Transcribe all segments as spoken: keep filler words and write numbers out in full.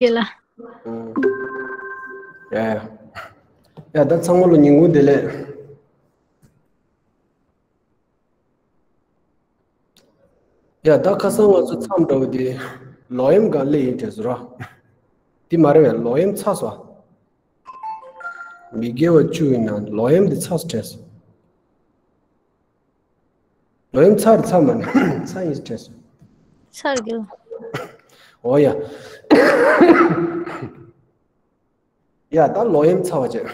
ཡེ་ལ། ཡ་ཡ། ཡ་ད་ཚང་མ་ལ་ཉིན་གུང་བདེ་ལེགས། ཡ་ད་ཁ་སང་ང་ཚོ་མཚམས་འདྲ་བོ་དེ་ལོག་གཡེམ་སྒང་སླེབས་ཡིན་དྲན་སོང་ར། དེ་མ་རེད་པས། ལོག་གཡེམ་ཚར་སོང་། མི་དགེ་བ་བཅུ་ཡི་ནང་ལོག་གཡེམ་དེ་ཚར་སོང་དྲན་སོང་། ལོག་གཡེམ་ཚར་ཚར་མ་ན་ཚར་ཡིན་དྲན་སོང་། ཚར་གི། འོ་ཡ། ཡ་ད་ལོག་གཡེམ་ཚར་བ་བྱས།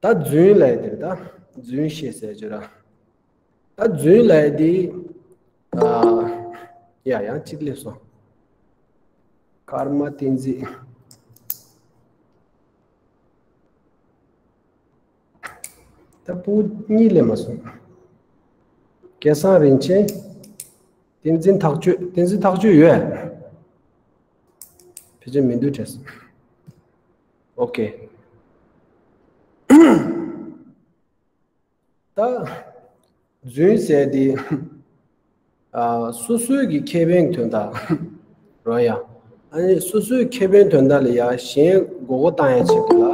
ད་རྫུན་ལབ་ཡ་དེ་རེད་ད། རྫུན་བཤད་ཟེར་རྒྱུ་ར། ད་རྫུན་ལབ་ཡ་དེ། ཨ། ཡ་ཡང་གཅིག་སླེབས་སོང་། ཀརྨ་བསྟན་འཛིན། ད་ཕྲུ་གུ་གཉིས་སླེབས་མ་སོང་། སྐལ་བཟང་རིན་ཆེན། བསྟན་འཛིན་ཐག་གཅོད། བསྟན་འཛིན་ཐག་གཅོད་ཡོད། ཕལ་ཆེར་མི་འདུག་དྲན་སོང་། ཨོ་ཀེ། ད་རྫུན་ཟེར་དེ། ཨ། སོ་སོའི་གི་ཁེ་ཕན་དོན་དག་རོ་ཡ། ཨ་ནི་སོ་སོའི་ཁེ་ཕན་དོན་དག་ལ་ཡ་གཞན་མགོ་སྐོར་བཏང་ཡ་ཆེད་དུ་ལ།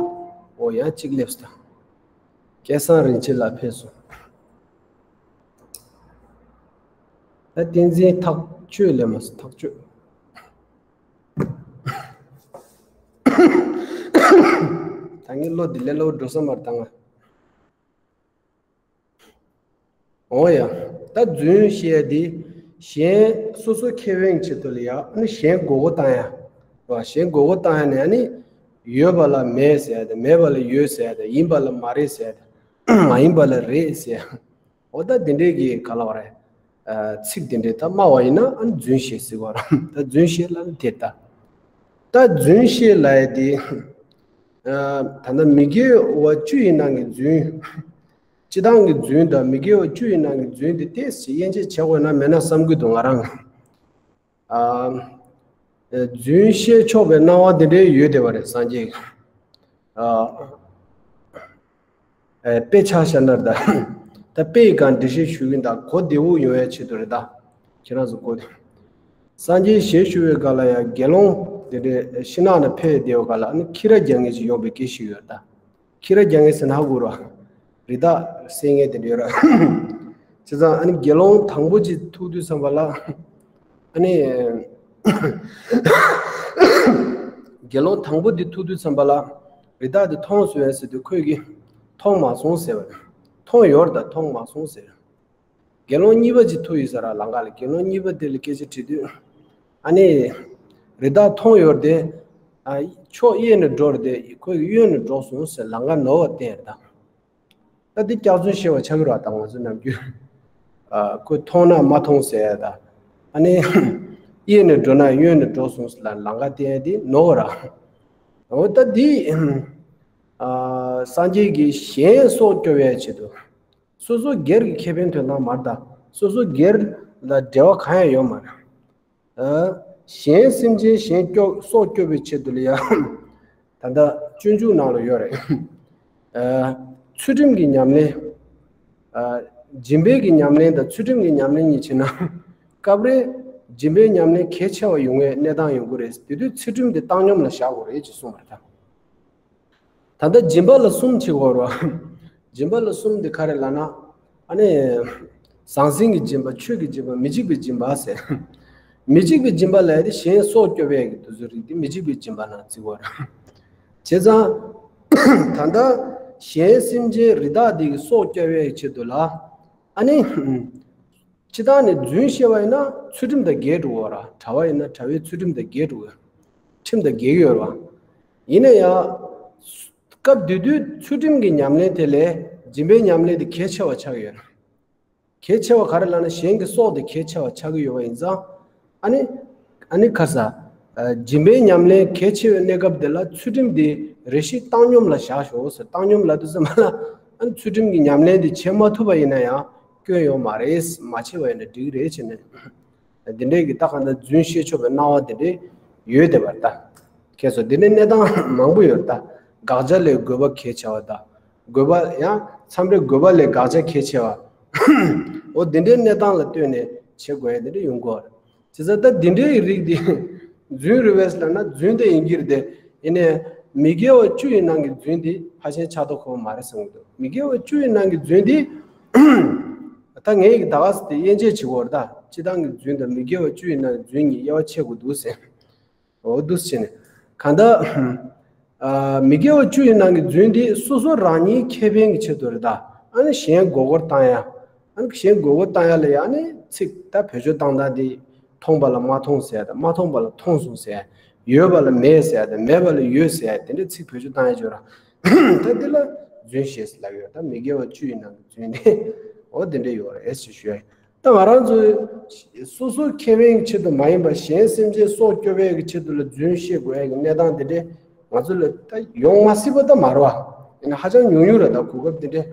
འོ་ཡ་གཅིག་སླེབས་སོང་། སྐལ་བཟང་རིན་ཆེན་ལགས་ཕེབས་སོང་། ད་བསྟན་འཛིན་ཐག་གཅོད་སླེབས་མ་སོང་། ཐག་གཅོད། ད་ངའི་བློ་འདི་ལས་སླ་པོ་འགྲོ་ས་མ་རེད་ད་ང་། འོ་ཡ། ད་རྫུན་བཤད་ཡ་འདི། གཞན་སོ་སོ་ཁེ་ཕན་ཆེད་དུ་ལ་ཡ། ཨ་ནི་གཞན་མགོ་སྐོར་བཏང་ཡ། རེད་བ། གཞན་མགོ་སྐོར་བཏང་ཡ་ནས་ཨ་ནི། ཡོད་པ་ལ་མེད་ཟེར་ཡ་དང་། མེད་པ་ལ་ཡོད་ཟེར་ཡ་དང་། ཡིན་པ་ལ་མ་རེད་ཟེར་ཡ་དང་། མ་ཡིན་པ་ལ་རེད་ཟེར་ཡ། འོ་ད་དེ་འདྲའི་གི་ག་ལབ་རེད། ཨ། ཚིག་དེ་འདྲའི་ད་སྨྲ་བ་ཡིན་ན་ཨ་ནི་རྫུན་བཤད་ཟེར་བ་རེད། ད་རྫུན་བཤད་ལབ་ན་དེ་ད། ད་རྫུན་བཤད་ལབ་ཡ་དེ། ཨ། ད་ལྟ་མི་དགེ་བ་བཅུ་ཡི་ནང་གི་རྫུན། སྤྱི་བཏང་གི་རྫུན་དང་མི་དགེ་བ་བཅུ་ཡི་ནང་གི་རྫུན་དེ་ཏོག་ཙམ་དབྱེ་འབྱེད་བྱེད་དགོས་ན་མེད་ན་བསམ་གྱི་འདུག་ང་རང་། ཨ། རྫུན་བཤད་ཆོག་པའི་སྣང་བ་དེ་འདྲའི་ཡོད་བསྡད་པ་རེད་སངས་རྒྱས་ཀྱི། ཨ། ཨ། དཔེ་ཆ་བཞག་ན་རེད་ད། ད་དཔེ་ཡི་སྒང་འགྲེལ་བཤད་ཞུ་གིན་ད། གོ་བདེ་བོ་ཡོང་ཡ་ཆེད་དུ་རེད་ད། ཁྱེད་རང་ཚོ་གོ། སངས་རྒྱས་ཞལ་བཞུགས་པའི་སྐབས་ལ་ཡང་དགེ་སློང་དེ་འདྲའི་ཤིང་ནགས་ནས་ཕེབས་བསྡད་པའི་སྐབས་ལ་ཨ་ནི་ཁྱི་ར་རྒྱག་མཁན་ཅིག་ཡོང་བའི་སྐད་ཆ་ཡོད་རེད་ད། ཁྱི་ར་རྒྱག་མཁན་ཟེར་ན་ཧ་གོ་ར། རི་དྭགས་བསད་མཁན་དེ་འདྲ་ཡོད་ར། བྱས་ཙང་ཨ་ནི་དགེ་སློང་དང་པོ་ཅིག་ཐུག་དུས་ཙམ་པ་ལ། ཨ་ནི། དགེ་སློང་དང་པོ་འདི་ཐུག་དུས་ཙམ་པ་ལ། རི་དྭགས་འདི་མཐོང་སོང་ངས་ཟེར་དུས་ཁོས་ཀྱིས། མཐོང་མ་སོང་ཟེར་བ། མཐོང་ཡོད་རེད་ད། མཐོང་མ་སོང་ཟེར། དགེ་སློང་གཉིས་པ་ཅིག་ཐུག་ཡོད་ས་ར་ལམ་ཁ་ལ། དགེ་སློང་གཉིས་པ་དེ་ལ་སྐད་ཆ་དྲིས་དུས། ཨ་ནི། རི་དྭགས་མཐོང་ཡོད་རེད་དེ། ཨ། ཕྱོགས་གཡས་ནས་འགྲོ་རེད་དེ། ཁོས་གཡོན་ནས་འགྲོ་སོང་ཟེར་ལམ་ཁ་ནོར་བ་བསྟན་རེད་ད། ད་འདི་སྐྱག་རྫུན་བཤད་པ་ཆགས་ཀྱི་རེད་ད་ང་ཚོ་ནམ་རྒྱུན། ཨ། ཁོས་མཐོང་ན་མ་མཐོང་ཟེར་ཡ་ད། ཨ་ནི། གཡས་ནས་འགྲོ་ན་གཡོན་ནས་འགྲོ་སོང་ཟེར་ལ་ལམ་ཁ་བསྟན་ཡ་དེ་ནོར་བ་ར། འོ་ད་འདི། ཨ། སངས་རྒྱས་ཀྱིས་གཞན་སྲོག་སྐྱོབ་ཡ་ཆེད་དུ། སོ་སོ་སྒེར་གྱི་ཁེ་ཕན་དོན་དག་མ་རེད་ད། སོ་སོ་སྒེར་ལ་འབྲེལ་བ་གང་ཡང་ཡོད་མ་རེད། ཨ། གཞན་སེམས་ཅན་གཞན་སྐྱོབ་སྲོག་སྐྱོབ་པའི་ཆེད་དུ་ལ་ཡ། ད་ལྟ་སྤྱོད་འཇུག་ནང་ལ་ཡོད་རེད། ཨ། ཚུལ་ཁྲིམས་ཀྱི་ཉམས་ལེན། ཨ། སྦྱིན་པའི་གི་ཉམས་ལེན་དང་ཚུལ་ཁྲིམས་ཀྱི་ཉམས་ལེན་གཉིས་བྱས་ན། སྐབས་རེ་སྦྱིན་པའི་ཉམས་ལེན་གལ་ཆེ་བ་ཡོང་བའི་གནས་སྟངས་ཡོང་གི་རེད། དེ་དུས་ཚུལ་ཁྲིམས་དེ་བཏང་སྙོམས་ལ་བཞག་དགོས་རེད་ཅེས་གསུངས་པ་རེད་ད། ད་ལྟ་སྦྱིན་པ་ལ་གསུམ་བྱེད་དགོས་རེད་བ། སྦྱིན་པ་ལ་གསུམ་དེ་ག་རེ་ལབ་ན། ཨ་ནི། ཟང་ཟིང་གི་སྦྱིན་པ། ཆོས་ཀྱི་སྦྱིན་པ། མི་འཇིགས་པའི་སྦྱིན་པ་ཟེར། མི་འཇིགས་པའི་སྦྱིན་པ་ལབ་ཡ་དེ་གཞན་སྲོག་སྐྱོབ་ཡས་ཀྱི་དེ་ཚོའི་རིགས་དེ་མི་འཇིགས་པའི་སྦྱིན་པ་ནང་བརྩི་དགོས་རེད། བྱས་ཙང་། ད་ལྟ་གཞན་སེམས་ཅན་རི་དྭགས་འདི་གི་སྲོག་སྐྱོབ་ཡས་ཆེད་དུ་ལ། ཨ་ནི། སྤྱིར་བཏང་ནས་རྫུན་བཤད་པ་ཡིན་ན་ཚུལ་ཁྲིམས་དང་འགལ་འགྲོ་གི་ཡོད་རེད། གྲྭ་པ་ཡིན་ན་གྲྭ་པའི་ཚུལ་ཁྲིམས་དང་འགལ་འགྲོ་གི་ཡོད། ཁྲིམས་དང་འགལ་གྱི་ཡོད་རེད་བ། ཡིན་ན་ཡང་། སྐབས་དེ་དུས་ཚུལ་ཁྲིམས་ཀྱི་ཉམས་ལེན་དེ་ལས་སྦྱིན་པའི་ཉམས་ལེན་དེ་གལ་ཆེ་བ་ཆགས་ཀྱི་ཡོད་རེད། གལ་ཆེ་བ་ག་རེ་ལབ་ན་གཞན་གྱི་སྲོག་དེ་གལ་ཆེ་བ་ཆགས་ཀྱི་ཡོད་པ་ཡིན་ཙང་། ཨ་ནི། ཨ་ནི་ཁ་ས། ཨ། སྦྱིན་པའི་ཉམས་ལེན་གལ་ཆེ་བའི་གནས་སྐབས་དེ་ལ་ཚུལ་ཁྲིམས་དེ་རེ་ཞིག་བཏང་སྙོམས་ལ་བཞག་ཤོག་ཟེར། བཏང་སྙོམས་ལབ་དུས་ཙམ་པ་ལ། ཨ་ནི་ཚུལ་ཁྲིམས་ཀྱི་ཉམས་ལེན་དེ་བྱེད་མ་ཐུབ་པ་ཡིན་ན་ཡང་སྐྱོན་ཡོད་མ་རེད། མ་བྱས་པ་ཡིན་ན་འགྲིག་གི་རེད་བྱས་ནས། འདི་འདྲའི་གི་ད་ག་ད་རྫུན་བཤད་ཆོག་པའི་སྣང་བ་དེ་འདྲའི་ཡོད་བསྡད་པ་རེད་ད། ཁྱེད་ཚོ་འདི་འདྲའི་གནས་སྟངས་མང་པོ་ཡོད་རེད་ད། དགག་བྱ་ལས་དགོས་པ་གལ་ཆེ་བ་དང་། དགོས་པ་ཡང་མཚམས་རེ་དགོས་པ་ལས་དགག་བྱ་གལ་ཆེ་བ། འོ་འདི་འདྲའི་གནས་སྟངས་ལ་ལྟོས་ནས་བྱེད་དགོས་ཡ་འདི་འདྲ་ཡོང་གི་ཡོད་རེད། བྱས་ཙང་ད་འདི་འདྲའི་རིགས་འདི་ རྫུན་རེད་པས་ལབ་ན་རྫུན་དེ་ཡིན་གྱི་རེད་དེ། ཡིན་ནའི་མི་དགེ་བ་བཅུ་ཡི་ནང་གི་རྫུན་དེ་ཕལ་ཆེར་ཆགས་མདོག་ཁ་པོ་མ་རེད་བསམ་གྱི་འདུག་མི་དགེ་བ་བཅུ་ཡི་ནང་གི་རྫུན་དེ། ད་ངས་ཀྱི་ད་ག་ཟེ་དེ་དབྱེ་འབྱེད་བྱེད་དགོས་རེད་ད། སྤྱིར་བཏང་གི་རྫུན་དང་མི་དགེ་བ་བཅུ་ཡི་ནང་གི་རྫུན་གཉིས་དབྱེ་བ་ཕྱེ་དགོས་འདུག་ཟེར། འོ་འདུག་སེ་བྱས་ནས། གང་ལྟར། ཨ། མི་དགེ་བ་བཅུ་ཡི་ནང་གི་རྫུན་དེ་སོ་སོ་རང་ཉིད་ཁེ་ཕན་གྱི་ཆེད་དུ་རེད་ད། ཨ་ནི་གཞན་མགོ་སྐོར་བཏང་ཡ། ཨ་ནི་གཞན་མགོ་སྐོར་བཏང་ཡ་ལ་ཡ་ཨ་ནི་ཚིག་ད་བེད་སྤྱོད་བཏང་སྟངས་དེ། མཐོང་པ་ལ་མ་མཐོང་ཟེར་ཡ་དང་མ་མཐོང་པ་ལ་མཐོང་སོང་ཟེར་ཡ། ཡོད་པ་ལ་མེད་ཟེར་ཡ་དང་མེད་པ་ལ་ཡོད་ཟེར་ཡ་དེ་འདྲའི་ཚིག་བེད་སྤྱོད་བཏང་ཡ་ཅིག་ཡོད་ར། ད་འདི་ལ་རྫུན་ཞེས་ལབ་ཡོད། ད་མི་དགེ་བ་བཅུ་ཡི་ནང་གི་རྫུན་དེ། འོ་དེ་འདྲ་ཡོད་རེད་ཟེར་ཞུ་ཡ་ཡིན། ད་ང་རང་ཚོས་སོ་སོའི་ཁེ་ཕན་གྱི་ཆེད་དུ་མ་ཡིན་པར་གཞན་སེམས་ཅན་སྲོག་སྐྱོབ་ཡས་ཀྱི་ཆེད་དུ་ལ་རྫུན་བཤད་དགོས་ཡས་ཀྱི་གནས་སྟངས་དེ་འདྲས་ང་ཚོ་ལ་ད་ཡོང་མ་སྲིད་པ་ད་མ་རེད་བ། ཡིན་ན་ཧ་ཅང་ཉུང་ཉུང་རེད། ད་གོ་སྐབས་དེ་འདྲས་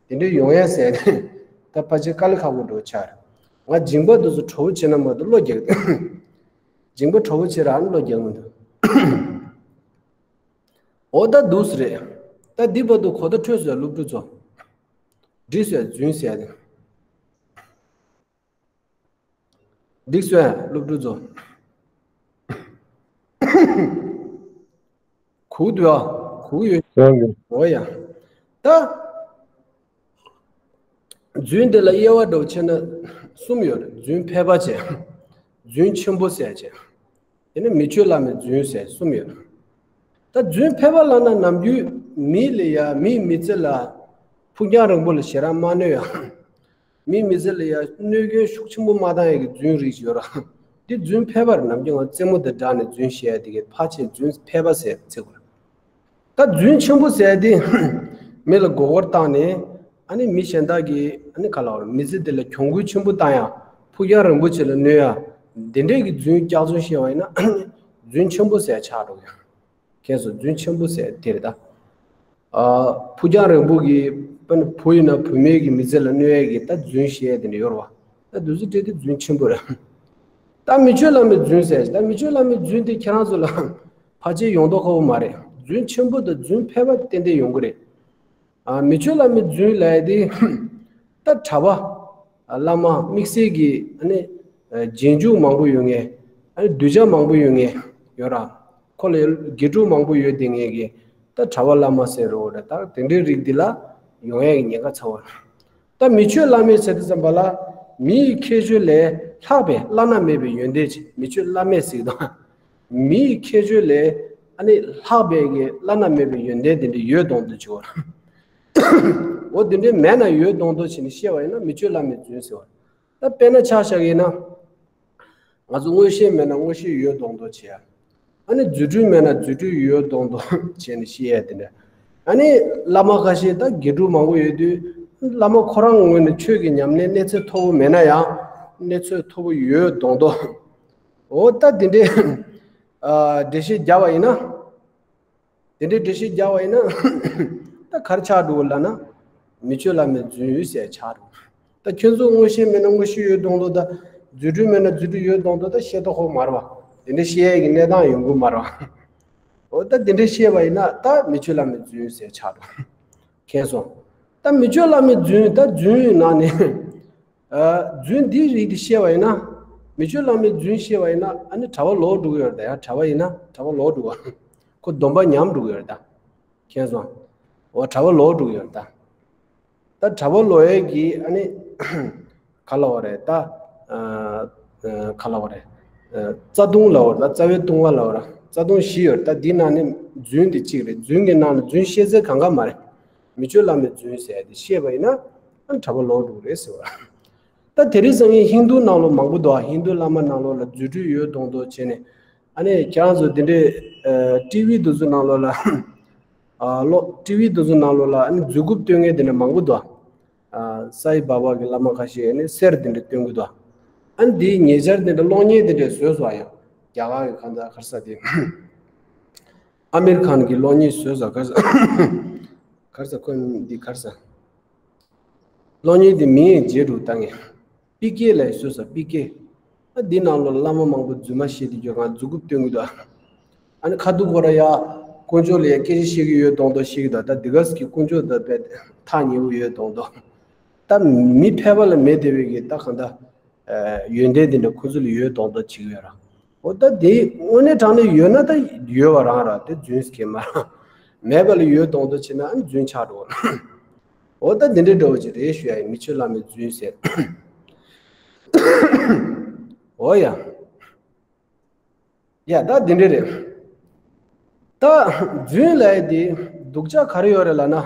དེ་འདྲས་ཡོང་ཡས་ཟེར་ནས་ད་ཕལ་ཆེར་དཀའ་ལས་ཁག་པོ་འགྲོ་ཆགས་རེད། ང་སྦྱིན་པ་དེ་ཚོ་གྲོགས་པོ་བྱེད་ན་མ་གཏོགས་བློ་རྒྱག་སྦྱིན་པ་གྲོགས་པོ་བྱེད་རང་བློ་རྒྱག་མི་འདུག་འོ་ད་འདུག་སེ་རེད། ད་འདི་བར་དུ་གོ་བརྡ་འཕྲོད་སོང་སློབ་ཕྲུག་ཚོ། འགྲིག་སོང་རྫུན་ཟེར་ཡ་དེ། འགྲིག་སོང་སློབ་ཕྲུག་ཚོ། གུག་འདུག་ཨ། གུག་ཡོད། སོང་གི། འོ་ཡ། ད། རྫུན་དེ་ལ་དབྱེ་བ་འདྲ་བོ་ཕྱེ་ན་གསུམ་ཡོད་རེད། རྫུན་ཕལ་པ་བྱས། རྫུན་ཆེན་པོ་ཟེར་བྱས། དེ་ནས་མི་ཆོས་བླ་མའི་རྫུན་ཟེར་གསུམ་ཡོད་རེད། ད་རྫུན་ཕལ་པ་ལབ་ན་ནམ་རྒྱུན་མི་ལ་ཡ་མིའི་མི་ཚེ་ལ་ཕུགས་རྒྱང་རིང་པོ་ལ་ཞེ་དྲག་མ་གནོད་ཡ། མིའི་མི་ཚེ་ལ་ཡ་གནོད་སྐྱོན་ཤུགས་ཆེན་པོ་མ་བཏང་ཡ་གི་རྫུན་རིགས་ཤིག་ཡོད་ར། འདི་རྫུན་ཕལ་པར་ནམ་རྒྱུན་ང་རྩེད་མོ་དང་སྦྲགས་ནས་རྫུན་བཤད་ཡ་དེ་གའི་ཕལ་ཆེར་རྫུན་ཕལ་པ་ཟེར་ཚིག་གོ། ད་རྫུན་ཆེན་པོ་ཟེར་ཡ་དེ་མི་ལ་མགོ་སྐོར་བཏང་ནས་ཨ་ནི་མི་གཞན་དག་གི་ཨ་ནི་ག་ལབ་དགོས་རེད། མི་ཚེ་དེ་ལ་གྱོང་གུན་ཆེན་པོ་བཏང་ཡ། ཕུགས་རྒྱང་རིང་པོ་ཅིག་ལ་གནོད་ཡ། འདི་འདྲས་ཀྱི་རྫུན་སྐྱག་རྫུན་བཤད་པ་ཡིན་ན་ཨ་ནི་རྫུན་ཆེན་པོ་ཟེར་ཆགས་འགྲོ་གི། མཁྱེན་སོང་། རྫུན་ཆེན་པོ་ཟེར་དེ་རེད་ད། ཨ། ཕུགས་རྒྱང་རིང་པོ་གི་དཔེར་ན་བུ་ཡིན་ན་བུད་མེད་ཀྱི་མི་ཚེ་ལ་གནོད་ཡས་ཀྱི་ད་རྫུན་བཤད་ཡས་དེ་འདྲ་ཡོད་རེད་བ། ད་འདུག་སེ་བྲིས་ཏེ་རྫུན་ཆེན་པོ་རེད། ད་མི་ཆོས་བླ་མའི་རྫུན་ཟེར། ད་མི་ཆོས་བླ་མའི་རྫུན་དེ་ཁྱེད་རང་ཚོ་ལ་ཕལ་ཆེར་ཡོང་མདོག་ཁ་པོ་མ་རེད། རྫུན་ཆེན་པོ་དང་རྫུན་ཕལ་པ་ཏན་ཏན་ཡོང་གི་རེད། ཨ། མི་ཆོས་བླ་མའི་རྫུན་ལབ་ཡས་དེ་ད་གྲྭ་པ། ཨ། བླ་མ་དམིགས་བསལ་གྱི་ཨ་ནི་ཨ་རྗེས་འཇུག་མང་པོ་ཡོད་མཁན། ཨ་ནི་གདུལ་བྱ་མང་པོ་ཡོད་མཁན་ཡོད་ར། ཁོ་ལ་དགེ་ཕྲུག་མང་པོ་ཡོད་བསྡད་མཁན་གྱི་ད་གྲྭ་པ་བླ་མ་ཟེར་རོ་རེད། ད་དེ་འདྲའི་རིགས་འདི་ལ་ཡོང་ཡས་ཀྱི་ཉེན་ཁ་ཚ་བོ་རེད། ད་མི་ཆོས་བླ་མའི་ཟེར་དུས་ཙམ་པ་ལ་མི་ཡི་ཁྱད་ཆོས་ལས་ལྷག་པའི་བླ་ན་མེད་པའི་ཡོན་ཏན་ཅིག་མི་ཆོས་བླ་མས་ཟེར་དང་། མི་ཡི་ཁྱད་ཆོས་ལས་ཨ་ནི་ལྷག་པའི་གི་བླ་ན་མེད་པའི་ཡོན་ཏན་དེ་འདྲ་ཡོད་མདོག་མདོག་བྱེད་པ། འོ་དེ་འདྲའི་མེད་ན་ཡོད་མདོག་མདོག་བྱས་ནས་བཤད་པ་ཡིན་ན་མི་ཆོས་བླ་མའི་རྫུན་ཟེར་བ། ད་དཔེར་ན་ཆ་བཞག་ཡིན་ན། ང་ཚོ་མངོན་ཤེས་མེད་ན་མངོན་ཤེས་ཡོད་མདོག་མདོག་བྱེད་ཡ། ཨ་ནི་རྫུ་འཕྲུལ་མེད་ན་རྫུ་འཕྲུལ་ཡོད་མདོག་མདོག་བྱས་ནས་བཤད་ཡ་དེ་འདྲ། ཨ་ནི་བླ་མ་ཁ་ཤས་ད་དགེ་ཕྲུག་མང་པོ་ཡོད་དུས་བླ་མ་ཁོ་རང་ངོས་ནས་ཆོས་ཀྱི་ཉམས་ལེན་གནས་ཚད་མཐོ་པོ་མེད་ན་ཡང་གནས་ཚད་མཐོ་པོ་ཡོད་མདོག་མདོག་འོ་ད་དེ་འདྲའི་ཨ་འགྲེལ་བཤད་བརྒྱབ་པ་ཡིན་ན། དེ་འདྲའི་འགྲེལ་བཤད་རྒྱག་པ་ཡིན་ན་ད་ག་རེ་ཆགས་འགྲོ་གི་ལབ་ན། མི་ཆོས་བླ་མའི་རྫུན་ཡོད་ཟེར་ཆགས་འགྲོ། ད་ཁྱོད་ཚོ་མངོན་ཤེས་མེད་ན་མངོན་ཤེས་ཡོད་མདོག་མདོག་ད། རྫུ་འཕྲུལ་མེད་ན་རྫུ་འཕྲུལ་ཡོད་མདོག་མདོག་ད་བཤད་མདོག་ཁ་པོ་མ་རེད་བ། དེ་འདྲའི་བཤད་ཡས་ཀྱི་གནས་སྟངས་ཡོང་གི་མ་རེད་བ། འོ་ད་དེ་འདྲའི་བཤད་པ་ཡིན་ན་ད་མི་ཆོས་བླ་མའི་རྫུན་ཡོད་ཟེར་ཆགས་འགྲོ། མཁྱེན་སོང་། ད་མི་ཆོས་བླ་མའི་རྫུན་ད་རྫུན་ཡོད་ནང་ནས། ཨ། རྫུན་འདིའི་རིགས་འདི་བཤད་པ་ཡིན་ན། མི་ཆོས་བླ་མའི་རྫུན་བཤད་པ་ཡིན་ན་ཨ་ནི་གྲྭ་པ་ལོག་འགྲོ་གི་ཡོད་རེད་ད། ཡང་གྲྭ་པ་ཡིན་ན་གྲྭ་པ་ལོག་འགྲོ་གི། ཁོ་སྡོམ་པ་ཉམས་འགྲོ་གི་ཡོད་རེད་ད། མཁྱེན་སོང་། འོ་གྲྭ་པ་ལོག་འགྲོ་གི་ཡོད་རེད་ད། ད་གྲྭ་པ་ལོག་ཡས་ཀྱི་ཨ་ནི་ག་ལབ་དགོས་རེད་ད། ཨ། ཨ། ག་ལབ་དགོས་རེད། ཨ། རྩ་ལྟུང་ལབ་དགོས་རེད་ད། རྩ་བའི་ལྟུང་བ་ལབ་དགོས་རེད། རྩ་ལྟུང་བཞི་ཡོད་རེད་ད། འདིའི་ནང་ནས་རྫུན་འདི་གཅིག་རེད། རྫུན་གྱི་ནང་ལ་རྫུན་བཤད་ཚད་གང་ག་མ་རེད། མི་ཆོས་བླ་མའི་རྫུན་ཟེར་ཡ་དེ་བཤད་པ་ཡིན་ན་ཨ་ནི་གྲྭ་པ་ལོག་འགྲོ་གི་རེད་ཟེར་བ། ད་དེ་རིང་སང་ཉིན་ཧིན་རྡུ་ནང་ལོགས་མང་པོ་འདུག་ཧིན་རྡུ་བླ་མ་ནང་ལོགས་ལ་རྫུ་འཕྲུལ་ཡོད་མདོག་མདོག་བྱས་ནས། ཨ་ནི་ཁྱེད་རང་ཚོ་འདི་འདྲའི་ཨ་ཊི་ཝི་འདི་ཚོ་ནང་ལོགས་ལ། ཨ། ལོ། ཊི་ཝི་འདི་ཚོ་ནང་ལོགས་ལ་ཨ་ནི་རྫུན་རྐུབ་སྟོན་མཁན་འདི་འདྲ་མང་པོ་འདུག་ཨ། སའི་བྷ་བྷ་གི་བླ་མ་ཁ་ཤས་ཨ་ནི་གསེར་འདི་འདྲ་སྟོན་གི་འདུག་ཨ་ནི་འདིའི་ཉེ་ཆར་འདི་འདྲ་གློག་བརྙན་འདི་འདྲ་བཟོས་སོང་ཡང་། རྒྱ་གར་གི་གང་ཟག་ག་རེ་ཟེར་དེ། ཨ་མིར་ཁཱན་གྱི་གློག་བརྙན་བཟོས་སོང་། ག་རེ་ཟེར། ག་རེ་ཟེར་ཁོ་འདི་ག་རེ་ཟེར། གློག་བརྙན་འདི་མིང་ཡང་བརྗེད་འགྲོ་ད་ངས། པི་ཀེ་ལབ་ཡས་བཟོས་སོང་། པི་ཀེ། ཨ། འདི་ནང་ལོགས་བླ་མ་མང་པོ་རྫུན་མ་བཤད་དེ་ཁྱོད་རང་རྫུན་རྐུབ་སྟོན་གི་འདུག་ཨ་ནི་ཁ་ཐུག་ཁོ་ར་ཡ། དཀོན་མཆོག་ལ་ཡ་སྐད་ཆ་བཤད་ཀྱི་ཡོད་མདོག་མདོག་བཤད་ཀྱི་འདུག་ད་འདི་ག་ཟེ་གི་དཀོན་མཆོག་ད་དཔེ་ཐག་ཉེ་པོ་ཡོད་མདོག་མདོག་ད་མི་ཕལ་པ་ལ་མེད་བསྡད་པའི་གི་ད་གང་ལྟར། ཨ། ཡོན་ཏན་དེ་འདྲ་ཁོ་ཚོ་ལ་ཡོད་མདོག་མདོག་བྱེད་ཀྱི་ཡོད་ར། འོ་ད་དེ་དངོས་གནས་དྲང་གནས་ཡོད་ན་ད་ཡོད་པ་རང་ར་དེ་རྫུན་སྐྱེ་མ་རང་། མེད་པ་ལ་ཡོད་གཏོང་དུ་བྱེད་ན་ཨ་ནི་རྫུན་ཆགས་འགྲོ་བ། འོ་ད་དེ་འདྲའི་འདྲ་བོ་ཅིག་རེད་ཞུ་ཡ་ཡིན། མི་ཆོས་བླ་མའི་རྫུན་ཟེར། འོ་ཡ། ཡ་ད་དེ་འདྲ་རེད། ད་རྫུན་ལབ་ཡ་དེ་སྡུག་ཅག་ག་རེ་ཡོད་རེད་ལབ་ན།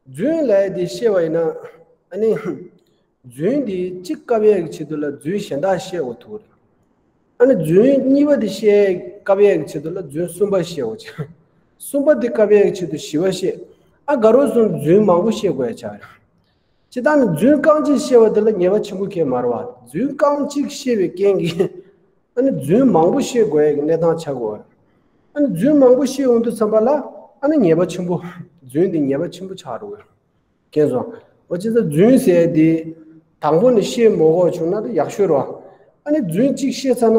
རྫུན་ལབ་ཡ་དེ་བཤད་པ་ཡིན་ན། ཨ་ནི། རྫུན་དེ་གཅིག་བཀབ་ཡ་གི་ཆེད་དུ་ལ་རྫུན་གཞན་དག་བཤད་དགོས་ཐུག་རེད། ཨ་ནི་རྫུན་གཉིས་པ་དེ་བཤད་བཀབ་ཡ་གི་ཆེད་དུ་ལ་རྫུན་གསུམ་པ་བཤད་དགོས་ཆེ། གསུམ་པ་དེ་བཀབ་ཡ་གི་ཆེད་དུ་བཞི་པ་བཤད། ཨ་དགའ་རོགས་སོང་རྫུན་མང་པོ་བཤད་དགོས་ཡ་ཆགས་རེད། ཇི་ལྟར་ནི་རྫུན་རྐང་གཅིག་བཤད་པ་དེ་ལ་ཉེས་པ་ཆེན་པོ་གང་ཡང་མ་རེད་བ། རྫུན་རྐང་གཅིག་བཤད་པའི་རྐྱེན་གྱིས། ཨ་ནི་རྫུན་མང་པོ་བཤད་དགོས་ཡ་གི་གནས་སྟངས་ཆགས་དགོས་པ་རེད། ཨ་ནི་རྫུན་མང་པོ་བཤད་ཡོང་དུས་ཙམ་པ་ལ། ཨ་ནི་ཉེས་པ་ཆེན་པོ། རྫུན་དེ་ཉེས་པ་ཆེན་པོ་ཆགས་འགྲོ་གི་རེད། མཁྱེན་སོང་། འོ་ཅི་ཙམ་རྫུན་ཟེར་དེ། དང་པོ་ནས་བཤད་མ་དགོས་བྱུང་ན་ད་ཡག་ཤོས་རེད་བ། ཨ་ནི་རྫུན་གཅིག་བཤད་ཚར་ན།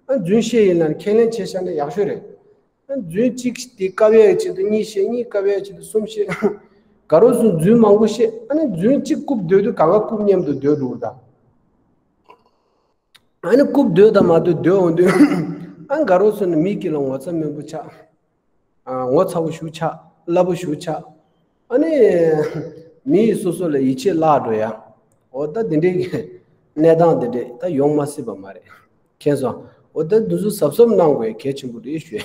ཨ་རྫུན་བཤད་ཡིན་ལ་ཁས་ལེན་བྱས་བཞག་ན་ཡག་ཤོས་རེད། ཨ་རྫུན་གཅིག་དེ་བཀབ་ཡ་ཡི་ཆེད་དུ་གཉིས་བཤད། གཉིས་བཀབ་ཡ་ཡི་ཆེད་དུ་གསུམ་བཤད། དགའ་རོགས་སོང་རྫུན་མང་པོ་བཤད། ཨ་ནི་རྫུན་གཅིག་རྐུབ་སྡོད་དུས་གང་ག་རྐུབ་མཉམ་དུ་སྡོད་འགྲོ་གི་རེད་ད། ཨ་ནི་རྐུབ་སྡོད་དང་མ་སྡོད་སྡོད་འོང་དུས། ཨ་དགའ་རོགས་སོང་ནི་མི་དཀྱིལ་ལ་ངོ་ཚ་སྨན་པོ་ཆགས། ཨ་ངོ་ཚ་པོ་ཞིག་ཆགས། སླ་པོ་ཞིག་ཆགས། ཨ་ནི། མི་ཡིས་སོ་སོ་ལ་ཡིད་ཆེས་བརླག་འགྲོ་ཡ། འོ་ད་དེ་འདྲའི་གི་གནས་སྟངས་དེ་འདྲས་ད་ཡོང་མ་སྲིད་པ་མ་རེད། མཁྱེན་སོང་། འོ་ད་འདི་ཚོ་གཟབ་གཟབ་གནང་དགོས་གལ་ཆེན་པོ་རེད་ཞུ།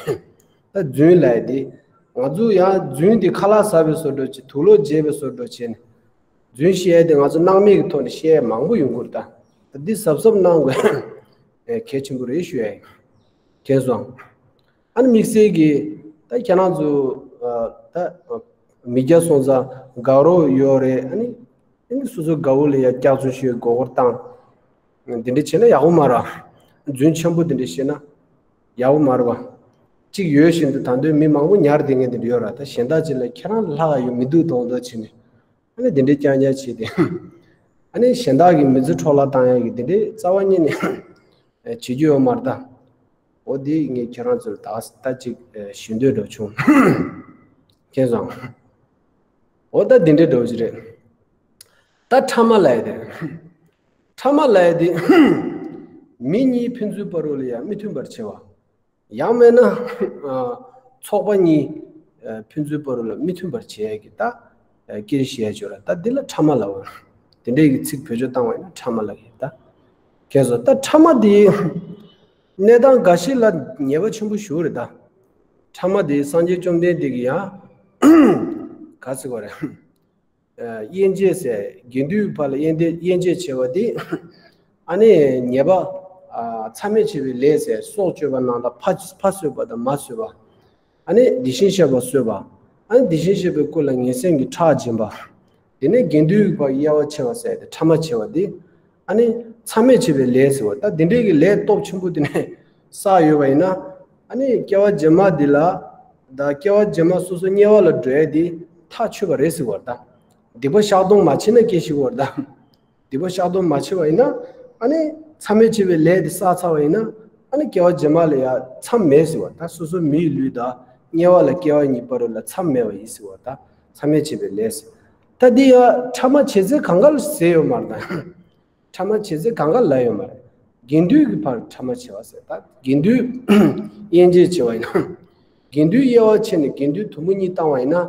ད་རྫུན་ལབ་ཡ་དེ། ང་ཚོ་ཡང་རྫུན་དེ་ཁ་ལག་ཟ་བའི་བཟོ་འདྲ་བྱས། དུག་ལོག་བརྗེ་བའི་བཟོ་འདྲ་བྱས་ནས། རྫུན་བཤད་ཡ་དེ་ང་ཚོ་སྣང་མེད་ཀྱི་ཐོག་ནས་བཤད་ཡ་མང་པོ་ཡོང་གི་རེད་ད། ད་འདི་གཟབ་གཟབ་གནང་དགོས་གལ་ཆེན་པོ་རེད་ཞུ་ཡ་ཡིན། མཁྱེན་སོང་། ཨ་ནི་དམིགས་བསལ་གྱིས་ད་ཁྱེད་རང་ཚོ་ཨ་ད་མི་སྐྱ་སོང་ཙང་དགའ་རོགས་ཡོད་རེད། ཨ་ནི་ཨ་ནི་སོ་སོའི་དགའ་བོ་ལ་ཡ་སྐྱག་རྫུན་ཞུས་མགོ་སྐོར་བཏང་། འདི་འདྲ་བྱས་ན་ཡག་པོ་མ་རེད། རྫུན་འཆམ་པོ་འདི་འདྲ་བཤད་ན་ཡག་པོ་མ་རེད་བ། གཅིག་ཡོད་བཞིན་དུ་ད་དུང་མི་མང་པོ་ཉར་བསྡད་མཁན་འདི་འདྲ་ཡོད་རེད། ད་གཞན་དག་ཅིག་ལ་ཁྱེད་རང་ལ་ལྷག་ཡོད་མི་འདུག་མདོག་མདོག་བྱས་ནས། ཨ་ནི་དེ་འདྲའི་རྐྱང་རྐྱང་བྱས་ཏེ། ཨ་ནི་གཞན་དག་གི་མི་ཚེ་འཕྲོ་བརླག་བཏང་ཡག་གི་དེ་འདྲའི་རྩ་བ་ཉིད་ནས་བྱེད་རྒྱུ་ཡོད་མ་རེད་ད། འོ་དེ་ངས་ཁྱེད་རང་ཚོར་ད་ད་ཅིག་ཞུ་འདོད་འགྲོ་བྱུང་། མཁྱེན་སོང་། འོ་ད་དེ་འདྲའི་འགྲོ་གི་རེད། ད་ཕྲ་མ་ལབ་ཡ་དེ། ཕྲ་མ་ལབ་ཡ་དེ། མི་གཉིས་ཕན་ཚུན་བར་དུ་ལ་ཡང་མི་མཐུན་པར་བྱེད་པ། ཡང་མིན་ན། ཨ་ཚོགས་པ་གཉིས་ཨ་ཕན་ཚུན་བར་ལ་མི་མཐུན་པར་བྱེད་ཡ་གི་ད་ཨ་སྐད་བཤད་ཡ་ཅིག་ཡོད་ར། ད་འདི་ལ་ཕྲ་མ་ལབ་པ། དེ་འདྲའི་གི་ཚིག་བེད་སྤྱོད་བཏང་བ་ཡིན་ན་ཕྲ་མ་ལབ་ཡ་ད། མཁྱེན་སོང་། ད་ཕྲ་མ་དེ་གནས་སྟངས་འགའ་ཞིག་ལ་ཉེས་པ་ཆེན་པོ་ཞིག་རེད་ད། ཕྲ་མ་དེ་སངས་རྒྱས་བཅོམ་ལྡན་འདས་ཀྱིས་ཡང་ག་ཟེར་བ་རེད། ཨ་དབྱེ་འབྱེད་ཟེར། དགེ་འདུན་བར་ལ་དབྱེ་འབྱེད་དབྱེ་འབྱེད་བྱས་པ་དེ། ཨ་ནི་ཉེས་པ་ཨ་མཚམས་མེད་བྱེད་པའི་ལས་ཟེར། སྲོག་གཅོད་པ་རྣམས་ལ་ཕ་ཕ་གསོད་པ་དང་མ་གསོད་པ། ཨ་ནི་དེ་བཞིན་གཤེགས་པ་གསོད་པ། ཨ་ནི་དེ་བཞིན་གཤེགས་པའི་སྐུ་ལ་ངན་སེམས་ཀྱི་ཁྲག་འབྱིན་པ། དེ་ནས་དགེ་འདུན་བར་དབྱེ་བ་ཕྱེ་བ་ཟེར་ཏེ་ཕྲ་མ་བྱེད་པ་དེ། ཨ་ནི་མཚམས་མེད་བྱེད་པའི་ལས་ཟེར་བ། ད་དེ་འདྲའི་གི་ལས་སྟོབས་ཆེན་པོ་དེ་ནས་བསགས་ཡོད་པ་ཡིན་ན། ཨ་ནི་སྐྱེ་བ་རྗེས་མ་འདི་ལ། ད་སྐྱེ་བ་རྗེས་མ་སོ་སོ་དམྱལ་བ་ལ་འགྲོ་ཡ་དེ་ཐག་ཆོད་པ་རེད་ཟེར་བ་ད། སྡིག་པ་བཤགས་སྡོམ་མ་བྱས་ན་སྐྱེ་ཤི་བ་ད། སྡིག་པ་བཤགས་སྡོམ་མ་བྱས་པ་ཡིན་ན། ཨ་ནི་མཚམས་མེད་བྱེད་པའི་ལས་དེ་བསགས་ཚར་བ་ཡིན་ན། ཨ་ནི་སྐྱེ་བ་རྗེས་མ་ལ་ཡང་མཚམས་མེད་ཟེར་བ་ད། སོ་སོ་མིའི་ལུས་དང་དམྱལ་བ་ལ་སྐྱེ་བ་གཉིས་བར་ལ་མཚམས་མེད་པ་ཡིན་ཟེར་བ་ད། མཚམས་མེད་བྱེད་པའི་ལས་ཟེར། ད་འདི་ཡང་ཕྲ་མ་བྱེད་ཚད་གང་ག་ལ་ཟེར་ཡོད་མ་རེད་ད། ཕྲ་མ་བྱེད་ཚད་གང་ག་ལ་ཡོད་མ་རེད། དགེ་འདུན་གྱི་བར་ཕྲ་མ་བྱེད་པ་ཟེར། ད་དགེ་འདུན་དབྱེ་འབྱེད་བྱེད་པ་ཡིན་ན། དགེ་འདུན་དབྱེ་བ་ཕྱེ་ནས་དགེ་འདུན་དུམ་བུ་གཉིས་བཏང་བ་ཡིན་ན།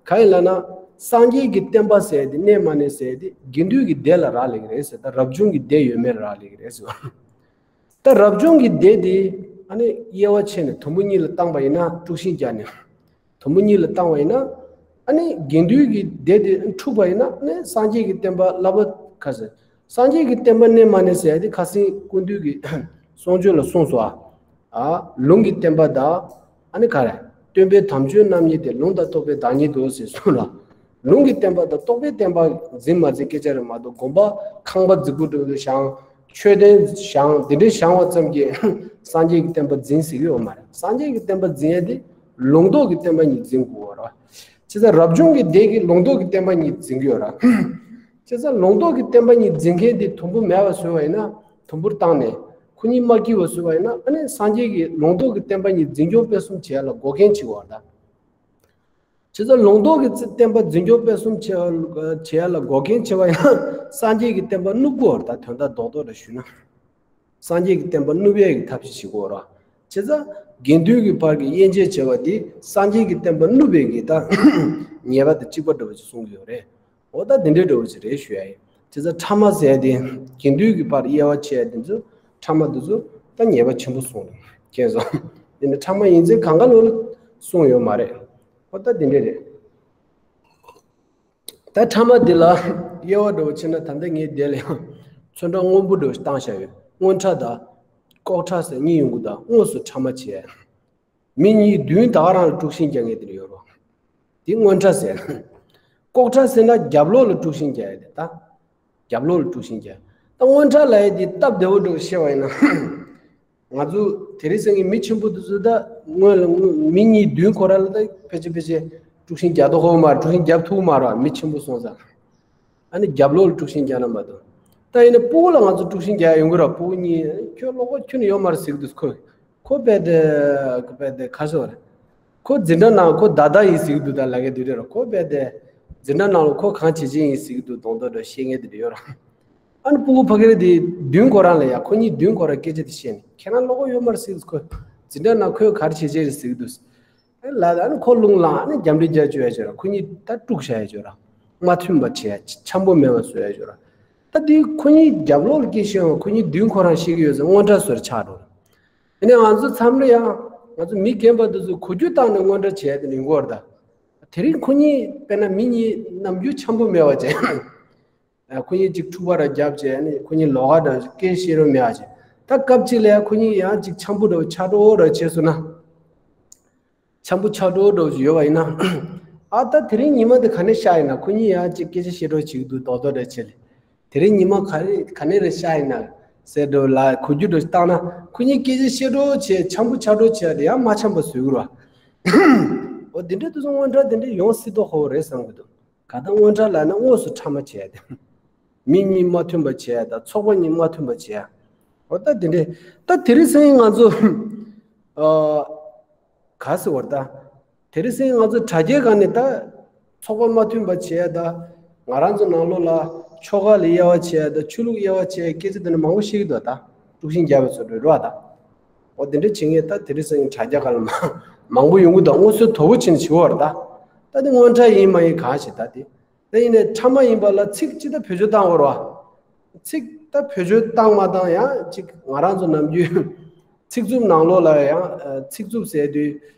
གང་ཡིན་ལབ་ན། སངས་རྒྱས་ཀྱི་བསྟན་པ་ཟེར་དེ་གནས་མ་གནས་ཟེར་དེ་དགེ་འདུན་གྱི་སྡེ་ལ་རག་ལས་ཀྱི་རེད་ཟེར། ད་རབ་བྱུང་གི་སྡེ་ཡོད་མེད་ལ་རག་ལས་ཀྱི་རེད་ཟེར་བ། ད་རབ་བྱུང་གི་སྡེ་དེ་ཨ་ནི་དབྱེ་བ་ཕྱེ་ནས་དུམ་བུ་གཉིས་ལ་བཏང་བ་ཡིན་ན། དཀྲུག་ཤིང་བརྒྱབ་ནས། དུམ་བུ་གཉིས་ལ་བཏང་བ་ཡིན་ན། ཨ་ནི་དགེ་འདུན་གྱི་སྡེ་དེ་འཁྲུགས་པ་ཡིན་ན། ཨ་ནི་སངས་རྒྱས་ཀྱི་བསྟན་པ་བསླབ་པ་ག་ཟེར། སངས་རྒྱས་ཀྱི་བསྟན་པ་གནས་མ་གནས་ཟེར་ཡ་དེ་ཁ་སང་སྐུ་མདུན་གྱི་གསུང་ཆོས་ལ་གསུངས་སོ། ཨ། ལུང་གི་བསྟན་པ་དང་། ཨ་ནི་ག་རེ། སྟོན་པའི་དམ་ཆོས་རྣམ་གཉིས་ཏེ། ལུང་དང་རྟོགས་པའི་བདག་ཉིད་དོ་ཟེར་གསུངས་ལ། ལུང་གི་བསྟན་པ་དང་རྟོགས་པའི་བསྟན་པ་འཛིན་མ་འཛིན་སྐད་ཆ་རེད་མ་གཏོགས། དགོན་པ་ཁང་པ་རྫིག་པོ་འགྲོ་དུ་བཞེངས། མཆོད་རྟེན་བཞེངས། འདི་འདྲའི་བཞེངས་པ་ཙམ་གྱིས་སངས་རྒྱས་ཀྱི་བསྟན་པ་འཛིན་ཟེར་གྱི་ཡོད་མ་རེད། སངས་རྒྱས་ཀྱི་བསྟན་པ་འཛིན་ཡ་དེ་ལུང་རྟོགས་ཀྱི་བསྟན་པ་གཉིས་འཛིན་དགོས་པ་རེད། བྱས་ཙང་རབ་བྱུང་གི་སྡེ་གིས་ལུང་རྟོགས་ཀྱི་བསྟན་པ་གཉིས་འཛིན་གྱི་ཡོད་རེད། བྱས་ཙང་ལུང་རྟོགས་ཀྱི་བསྟན་པ་གཉིས་འཛིན་མཁན་དེ་དུམ་བུ་མེད་པ་བཟོས་པ་ཡིན་ན། དུམ་བུར་བཏང་ནས་ཁོ་གཉིས་མ་སྐྱིད་པ་བཟོས་པ་ཡིན་ན། ཨ་ནི་སངས་རྒྱས་ཀྱིས་ལུང་རྟོགས་ཀྱི་བསྟན་པ་གཉིས་འཛིན་སྐྱོང་སྤེལ་གསུམ་བྱེད་ཡ་ལ་འགོག་རྐྱེན་བྱེད་པ་རེད། བྱས་ཙང་ལུང་རྟོགས་ཀྱི་བསྟན་པ་འཛིན་སྐྱོང་སྤེལ་གསུམ་བྱེད་བྱེད་ཡ་ལ་འགོག་རྐྱེན་བྱེད་པ་ཡིན་ན། སངས་རྒྱས་ཀྱི་བསྟན་པ་བསྣུབ་དགོས་པ་རེད། ད་དོན་དག་རྡོག་རྡོག་རེ་ཞུས་ན། སངས་རྒྱས་ཀྱི་བསྟན་པ་བསྣུབ་ཡས་ཀྱི་ཐབས་ཤེས་བྱེད་དགོས་ར། བྱས་ཙང་དགེ་འདུན་གྱི་བར་གྱི་དབྱེ་འབྱེད་བྱས་པ་འདི་སངས་རྒྱས་ཀྱི་བསྟན་པ་བསྣུབ་པའི་གི་ད་ཉེས་པ་དང་གཅིག་པ་འདྲ་བོ་ཅིག་གསུང་གི་ཡོད་རེད། འོ་ད་འདི་འདྲའི་འདྲ་བོ་ཅིག་རེད་ཞུ་ཡ་ཡིན། བྱས་ཙང་ཕྲ་མ་ཟེར་ཏེ་དགེ་འདུན་གྱི་བར་དབྱེ་བ་ཕྱེ་ཡ་དེ་ཚོ་ཕྲ་མ་དེ་ཚོ་ད་ཉེས་པ་ཆེན་པོ་གསུངས་རེད། མཁྱེན་སོང་། དེ་ནི་ཕྲ་མ་ཡིན་ཚེ་གང་ག་ལོ་ལ་གསུངས་ཡོད་མ་རེད། འོ་ད་འདི་འདྲ་རེད། ད་ཕྲ་མ་འདི་ལ་དབྱེ་བ་འདྲ་བོ་ཕྱེ་ན་ད་ལྟ་ངས་དེ་ལ་ཡང་ཚོན་ཁྲ་སྔོན་པོ་འདྲ་བོ་ཞིག་བཏང་བཞག་ཡོད། སྔོན་ཕྲ་དང་ལྐོག་ཕྲ་ཟེར་གཉིས་ཡོང་གི་འདུག་དངོས་སུ་ཕྲ་མ་བྱས། མི་གཉིས་མདུན་ད་ག་རང་ལ་དཀྲུག་ཤིང་རྒྱག་མཁན་དེ་འདྲ་ཡོད་རེད། དེ་སྔོན་ཕྲ་ཟེར། ལྐོག་ཕྲ་ཟེར་ན་རྒྱབ་ལོགས་ལ་དཀྲུག་ཤིང་རྒྱག་ཡ་དེ་ད། རྒྱབ་ལོགས་ལ་དཀྲུག་ཤིང་རྒྱག་ད་སྔོན་ཕྲ་ལབ་ཡ་དེ་སྟབས་བདེ་བོ་འདྲ་བོ་བཤད་པ་ཡིན་ན། ང་ཚོ་དེ་རིང་སང་གི་མི་ཆེན་པོ་དེ་ཚོ་ད་སྔོན་ལ་སྔོན་མི་གཉིས་མདུན་ཁོ་རང་ལ་ད་ཕལ་ཆེར་ཕལ་ཆེར་དཀྲུག་ཤིང་རྒྱག་མདོག་ཁ་པོ་མ་རེད། དཀྲུག་ཤིང་རྒྱབ་ཐུབ་མ་རེད། མི་ཆེན་པོ་སོང་ཙང་། ཨ་ནི་རྒྱབ་ལོགས་ལ་དཀྲུག་ཤིང་རྒྱག་ན་མ་གཏོགས། ད་ཡིན་ན་སྤུ་གུ་ལ་ང་ཚོ་དཀྲུག་ཤིང་རྒྱག་ཡ་ཡོང་གི་རེད། སྤུ་གུ་གཉིས་ཁྱོད་བློ་ཁོག་ཁྱོན་ནས་ཡོད་མ་རེད་ཟེར་གི་འདུག་ཁོས། ཁོ་རྦད་དེ་ཁོ་རྦད་དེ་ཁ་ཤོར། ཁོ་འཛིན་གྲྭ་ནང་ཁོ་ཟླ་ཟླ་ཡིན་ཟེར་གི་འདུག་ད་ལ་གའི་དུས་དེར་ཁོ་རྦད་དེ་འཛིན་གྲྭ་ནང་ལ་ཁོ་གང་བྱེད་ཀྱི་ཡིན་ཟེར་གི་འདུག་མདོག་མདོག་འདྲ་བཤད་མཁན་དེ་འདྲ་ཡོད་ར། ཨ་ནི་སྤུ་གུ་ཕ་གི་རེད་དེ་མདུན་ཁོ་རང་ལ་ཡ་ཁོ་གཉིས་མདུན་ཁོ་རང་སྐད་ཆ་དེ་བཤད་ནས་ཁྱེད་རང་བློ་ཁོག་ཡོད་མ་རེད་ཟེར་གི་འདུག་ཁོ་འཛིན་གྲྭ་ནང་ཁོས་ག་རེ་བྱེད་བྱེད་རེད་ཟེར་གི་འདུག་ཨ་ལ་ཨ་ནི་ཁོ་རླུང་ལངས། ཨ་ནི་རྒྱབ་འདྲེ་རྒྱག་བཅུག་ཡ་བྱོས་ར། ཁོ་གཉིས་ད་དཀྲུག་བྱ་ཡ་བྱོས་ར། མ་མཐུན་པ་བྱེད་ཡ་འཆམ་པོ་མེད་པ་བཟོ་ཡ་བྱོས་ར། ད་དེ་ཁོ་གཉིས་རྒྱབ་ལོགས་ལ་སྐད་ཤེས་ཡོང་། ཁོ་གཉིས་མདུན་ཁོ་རང་ཤེས་ཀྱི་ཡོད་ཟེར་སྔོན་འགྲོ་བཟོ་ར་ཆགས་འགྲོ། ཡིན་ནའི་ང་ཚོ་མཚམས་རེ་ཡང་ང་ཚོ་མི་རྒན་པ་དེ་ཚོ་གོ་རྒྱུ་བཏང་ནས་སྔོན་འགྲོ་བྱས་ཏེ་ཡོང་གི་ཡོད་རེད་ད། དེ་རིང་ཁོ་གཉིས་དཔེར་ན་མི་གཉིས་ནམ་རྒྱུན་འཆམ་པོ་མེད་པ་བྱས། ཁོ་གཉིས་ཅིག་འཁྲུག་པ་ར་རྒྱབ་བྱས། ཨ་ནི་ཁོ་གཉིས་ལོགས་ཀ་འདྲ་སྐད་བཤད་རོགས་མེད་པ་བྱས། ད་སྐབས་གཅིག་ལ་ཡང་ཁོ་གཉིས་ཡང་ཅིག་འཆམ་པོ་འདྲ་བོ་ཆགས་འགྲོ་ར་བྱས་སོང་ན། འཆམ་པོ་ཆགས་འགྲོ་འདྲ་བོ་ཞིག་ཡོད་པ་ཡིན་ན། ཨ་ད་དེ་རིང་ཉི་མ་འདི་ག་ནས་ཤར་ཡིན་ན། ཁོ་གཉིས་ཡང་ཅིག་སྐད་ཆ་བཤད་རོགས་བྱེད་ཀྱི་འདུག་རྡོག་རྡོག་འདྲ་བྱས་ལ། དེ་རིང་ཉི་མ་ག་རེ་ག་ནས་རེ་ཤར་ཡིན་ན་ཟེར་འགྲོ་ལ་གོ་རྒྱུ་འདྲ་བཏང་ན། ཁོ་གཉིས་སྐད་ཆ་བཤད་འགྲོ་བྱས་འཆམ་པོ་ཆགས་འགྲོ་བྱས་ཏེ་ཡང་མ་འཆམ་པ་བཟོས་ཀྱི་རེད་བ། འོ་འདི་འདྲ་དུས་ཚོད་སྔོན་འགྲོ་འདི་འདྲ་ཡོང་སྲིད་མདོག་ཁ་པོ་རེད་བསམ་གྱི་འདུག་ག་ད་སྔོན་འགྲོ་ལབ་ན་དངོས་སུ་ཕྲ་མ་བྱས་ཏེ། མི་གཉིས་མ་མཐུན་པ་བྱས་དང་ཚོགས་པ་གཉིས་མ་མཐུན་པ་བྱས། འོ་ད་དེ་འདྲས་ད་དེ་རིང་སང་ང་ཚོ་ཨ་ག་ཟེར་བར་ད། དེ་རིང་སང་ང་ཚོ་དྲ་རྒྱའི་སྒང་ནས་ད་ཚོགས་པ་མ་མཐུན་པ་བྱས་ད། ང་རང་ཚོ་ནང་ལོགས་ལ་ཆོལ་ཁ་ལ་དབྱེ་བ་བྱས་ད། ཆོས་ལུགས་དབྱེ་བ་བྱས། སྐད་ཆ་དེ་འདྲ་མང་པོ་བཤད་ཀྱི་འདུག་ད་དཀྲུག་ཤིང་རྒྱབ་པའི་བཟོ་འདྲ་རེད་བ་ད། འོ་དེ་འདྲ་བྱེད་མཁན་ད་དེ་རིང་སང་དྲ་རྒྱ་སྒང་ལ་མང་མང་པོ་ཡོང་གི་འདུག་དངོས་སུ་དོ་པོ་བྱས་ནས་བྱེད་དགོས་རེད་ད། ད་དེ་སྔོན་འགྲོ་ཡིན་མ་ཡིན་གང་ཤེས་ད་དེ། ད་ཡིན་ནའི་ཕྲ་མ་ཡིན་པ་ལ་ཚིག་ཅི་ལྟར་བེད་སྤྱོད་བཏང་བར་བ། ཚིག་ད་བེད་སྤྱོད་བཏང་མ་བཏང་ཡང་ཅིག་ང་རང་ཚོ་ནམ་རྒྱུན་ཚིག་རྩུབ་ནང་ལོགས་ལ་ཡང་ཚིག་རྩུབ་ཟེར་དུས་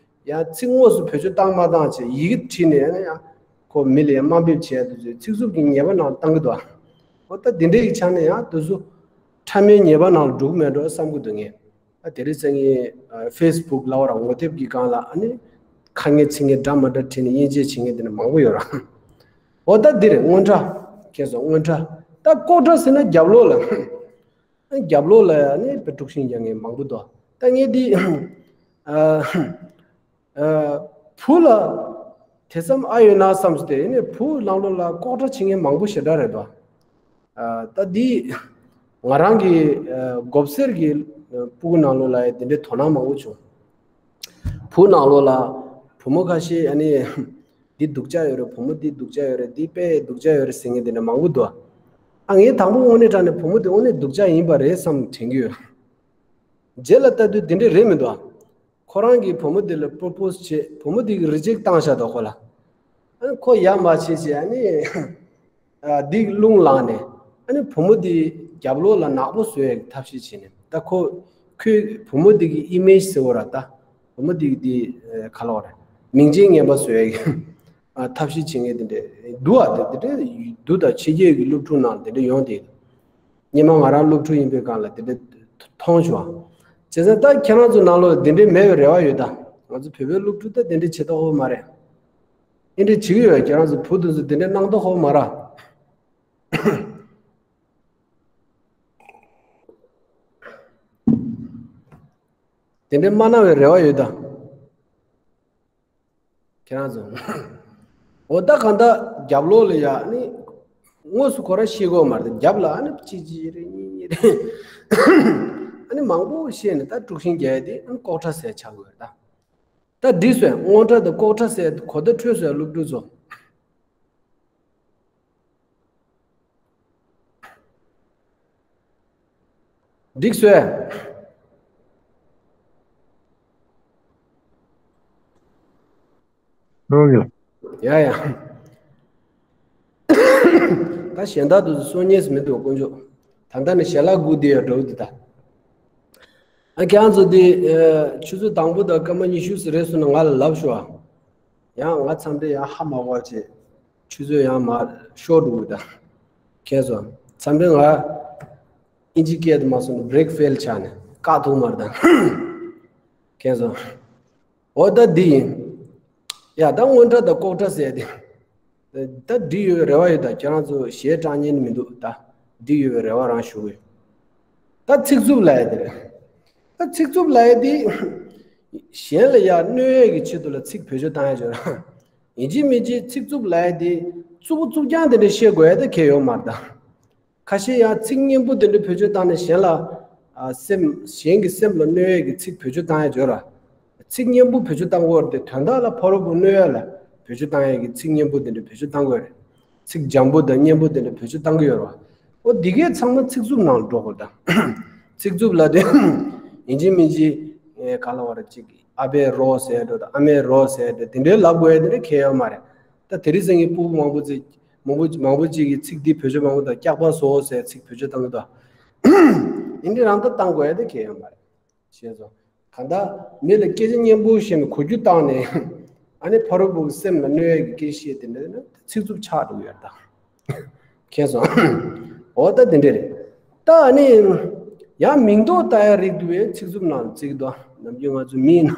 ཡང་ཚིག་དངོས་སུ་བེད་སྤྱོད་བཏང་མ་བཏང་བྱས་ཡི་གེ་བྲིས་ནས་ཡང་ཁོ་མི་ལ་ཡང་དམའ་འབེབས་བྱས་དུས་ཚོད་ཚིག་རྩུབ་ཀྱི་ཉེས་པ་ནང་བཏང་གི་འདུག་འོ་ད་འདི་འདྲའི་ཡི་ཆ་ནས་ཡང་དུས་སུ་ཕྲ་མའི་ཉེས་པ་ནང་ལ་འགྲོ་གི་མེད་འགྲོ་བསམ་གི་འདུག་ངས། ཨ་དེ་རིང་སང་ངས་ཨ་ཕེ་སི་བུག་ལབ་ར་ངོ་དེབ་ཀྱི་སྒང་ལ་ཨ་ནི་ཁ་ངན་ཚིག་ངན་འདྲ་མ་འདྲ་བྲིས་ནས་དབྱེ་འབྱེད་བྱེད་མཁན་དེ་འདྲ་མང་པོ་ཡོད་ར། འོ་ད་འདིར་སྔོན་འགྲོ། ཁྱེད་ཚོ་སྔོན་འགྲོ། ད་ལྐོག་འགྲོ་ཟེར་ན་རྒྱབ་ལོགས་ལ། རྒྱབ་ལོགས་ལ་ཨ་ནི་དཔེ་དཀྲུག་ཤིང་རྒྱག་མཁན་མང་པོ་འདུག་ད་ངས་འདི་ཨ་ཨ་བུ་ལ་དེ་བསམ་ཨ་ཡོད་ན་བསམ་སྟེ་ཨ་ནི་བུ་ནང་ལོགས་ལ་ལྐོག་འགྲོ་བྱེད་མཁན་མང་པོ་ཞེ་དྲག་རེད་འདུག་ཨ་ད་འདི་ང་རང་གི་ཨ་མགོ་སེར་གྱི་ཨ་སྤུ་གུ་ནང་ལོགས་ལ་ཡང་འདི་འདྲའི་དོ་སྣང་མང་པོ་བྱུང་། བུ་ནང་ལོགས་ལ་བུ་མོ་ཁ་ཤས་ཨ་ནི་འདི་སྡུག་ཅག་ཡོད་རེད། བུ་མོ་འདི་སྡུག་ཅག་ཡོད་རེད། འདི་དཔེ་སྡུག་ཅག་ཡོད་རེད་ཟེར་མཁན་འདི་འདྲ་མང་པོ་འདུག་ཨ་ངས་དང་པོ་དངོས་གནས་དྲང་གནས་བུ་མོ་འདི་དངོས་གནས་སྡུག་ཅག་ཡིན་པ་རེད་བསམ་དྲན་གྱི་ཡོད། རྗེས་ལ་ལྟ་དུས་འདི་འདྲ་རེད་མི་འདུག་ཁོ་རང་གིས་བུ་མོ་དེ་ལ་པོ་རོ་པོ་སི་བྱས། བུ་མོ་དེ་གིས་རི་ཇེག་བཏང་བཞག་འདུག་ཁོ་ལ། ཨ་ནི་ཁོ་ཡ་མ་བྱས་བྱས་ཨ་ནི་ཨ་འདི་རླུང་ལངས་ནས་ཨ་ནི་བུ་མོ་དེ་རྒྱབ་ལོགས་ལ་ནག་པོ་བཟོ་ཡའི་ཐབས་ཤེས་བྱས་ནས། ད་ཁོ་ཁོས་བུ་མོ་དེ་གི་ཨི་མེ་ཇི་ཟེར་བ་ར། ད་བུ་མོ་དེ་གི་དེ་ཨ་ག་ལབ་དགོས་རེད། མིང་ཅན་ངན་པ་བཟོ་ཡའི་ཨ་ཐབས་ཤེས་བྱེད་མཁན་དེ་འདྲ་འདུག་ཨ་དེ་དེ་འདྲ་འདུག་ད་ཕྱི་རྒྱལ་གྱི་སློབ་ཕྲུག་ནང་དེ་འདྲ་ཡོང་དེ། སྔོན་མ་ང་རང་སློབ་ཕྲུག་ཡིན་པའི་སྒང་ལ་དེ་འདྲ་མཐོང་བྱུང་བ། བྱས་ཙང་ད་ཁྱེད་རང་ཚོ་ནང་ལོགས་དེ་འདྲའི་མེད་པའི་རེ་བ་ཡོད་ད། ང་ཚོ་བོད་པའི་སློབ་ཕྲུག་ད་དེ་འདྲ་བྱེད་མདོག་ཁ་པོ་མ་རེད། དེ་འདྲ་བྱེད་ཀྱི་ཡོད། ཁྱེད་རང་ཚོ་བུ་དེ་ཚོ་དེ་འདྲ་གནང་མདོག་ཁ་པོ་མ་རེད། དེ་འདྲ་མ་གནང་བའི་རེ་བ་ཡོད་ད། ཁྱེད་རང་ཚོ། འོ་ད་གང་ལྟར་རྒྱབ་ལོགས་ལ་ཡ་ནི་དངོས་སུ་ཁོ་རང་ཤེས་དགོས་མ་རེད། རྒྱབ་ལ་ཨ་ནི་གཅིག་གཅིག་རེ་གཉིས་གཉིས་རེ་ཨ་ནི་མང་པོ་བཤད་ནས་ད་དཀྲུག་ཤིང་རྒྱག་ཡ་དེ་ཨ་ནི་ལྐོག་ཕྲ་ཟེར་ཆགས་དགོས་རེད་ད། ད་འདི་ཟེར་སྔོན་ཕྲ་དང་ལྐོག་ཕྲ་ཟེར་གོ་བརྡ་འཕྲོད་ཟེར་སློབ་ཕྲུག་ཚོ། འགྲིག་སོང་། རོགས་ཡོད། ཡ་ཡ། ད་གཞན་དག་ཏུ་སོང་ཉེས་སུ་མི་འདུག་དཀོན་མཆོག་ད་ལྟ་ནི་ཞལ་ལག་སྒུག་བསྡད་ཡོད་འགྲོ་འདི་ད། ཨ་ཁྱེད་རང་ཚོ་འདི་ཆུ་ཚོད་དང་པོ་དང་སྐར་མ་ཉི་ཤུ་ཙམ་རེད་སོང་ན་ང་ལ་ལབ་ཤོག་ཡང་ང་འཚམས་འདྲི་ཡང་ཧ་མ་གོ་བ་བྱེད། ཆུ་ཚོད་ཡང་མ་ཤོར་འགྲོ་གི་ད། ཁྱེད་ཚོ་འཚམས་འདྲི་ང་ཨིན་ཇི་སྐད་དུ་མ་སོང་ན་break fail ཆགས་ནས་བཀག་ཐུབ་མ་རེད་ད། ཁྱེད་ཚོ། འོ་ད་འདི་ཡིན། ཡ་ད་སྔོན་འདྲ་དང་ལྐོག་འདྲ་ཟེར་ཏེ། ད་འགྲིག་ཡོད་པའི་རེ་བ་ཡོད་ད། ཁྱེད་རང་ཚོ་ཞེ་དྲག་ཉན་མི་འདུག་ད་འགྲིག་ཡོད་པའི་རེ་བ་རང་ཞུ་གི་ཡོད། ད་ཚིག་རྩུབ་ལབ་ཡ་དེ་རེད། ད་ཚིག་རྩུབ་ལབ་ཡ་དེ་གཞན་ལ་ཡ་གནོད་ཡས་ཀྱི་ཆེད་དུ་ལ་ཚིག་བེད་སྤྱོད་བཏང་ཡ་ཅོ་ར། ཡིན་གཅིག་མིན་གཅིག་ཚིག་རྩུབ་ལབ་ཡ་དེ་རྩུབ་པོ་རྩུབ་རྐྱང་དེ་འདྲ་བཤད་དགོས་ཡ་ད་གལ་ཡོད་མ་རེད་ད། ཁ་ཤས་ཡང་ཚིག་སྙན་པོ་དེ་འདྲ་བེད་སྤྱོད་བཏང་ནས་གཞན་ལ་ཨ་སེམས་གཞན་གྱི་སེམས་ལ་གནོད་ཡས་ཀྱི་ཚིག་བེད་སྤྱོད་བཏང་ཡས་ཡོད་ར། ཚིག་སྙན་པོ་བེད་སྤྱོད་བཏང་དགོས་རེད་དེ་དོན་དག་ལ་ཕ་རོལ་པོ་གནོད་ཡས་ལ་བེད་སྤྱོད་བཏང་ཡས་ཀྱི་ཚིག་སྙན་པོ་དེ་འདྲ་བེད་སྤྱོད་བཏང་དགོས་རེད། ཚིག་འཇམ་པོ་དང་སྙན་པོ་དེ་འདྲ་བེད་སྤྱོད་བཏང་གི་ཡོད་ར། ཨོ་འདི་གས་ཚང་མ་ཚིག་རྩུབ་ནང་ལ་འགྲོ་དགོས་ད། ཚིག་རྩུབ་ལབ་དུས་ཡིན་གཅིག་མིན་གཅིག་ཨེ་ག་ལ་བ་ར་གཅིག་ཨ་ཕའི་རོ་ཟེར་འགྲོ་དང་ཨ་མའི་རོ་ཟེར་འགྲོ་དེ་འདྲའི་ལབ་དགོས་ཡས་དེ་འདྲ་གལ་ཡོད་མ་རེད། ད་དེ་རིང་སང་ཉིན་སྤུ་གུ་མང་པོ་ཅིག་མང་པོ་མང་པོ་ཅིག་གིས་ཚིག་འདི་བེད་སྤྱོད་མང་པོ་དང་སྐྱག་པ་བཟོ་ཟེར་ཚིག་བེད་སྤྱོད་བཏང་གི་འདུག་འདི་འདྲའི་རང་ད་བཏང་དགོས་ཡ་དེ་གལ་ཡོད་མ་རེད། ཞེས་སོ། གང་ལྟར་མི་ལ་སྐད་ཆ་སྙན་པོ་བཤད་ནས་གོ་རྒྱུ་བཏང་ནས་ཨ་ནི་ཕ་རོལ་པོ་གི་སེམས་ལ་གནོད་ཡ་གི་སྐད་ཆ་བཤད་དེ་འདྲ་ན་ཚིག་རྩུབ་ཆགས་འགྲོ་གི་ཡོད་ད། མཁྱེན་སོང་། འོ་ད་དེ་འདྲ་རེད། ད་ཨ་ནི་ཡང་མིང་འདོགས་ལྟ་ཡ་རིགས་འདུག་པས་ཚིག་རྩུབ་ནང་ལ་བརྩི་གི་འདུག་ནམ་རྒྱུན་ང་ཚོ་མི་ཡིན་ན་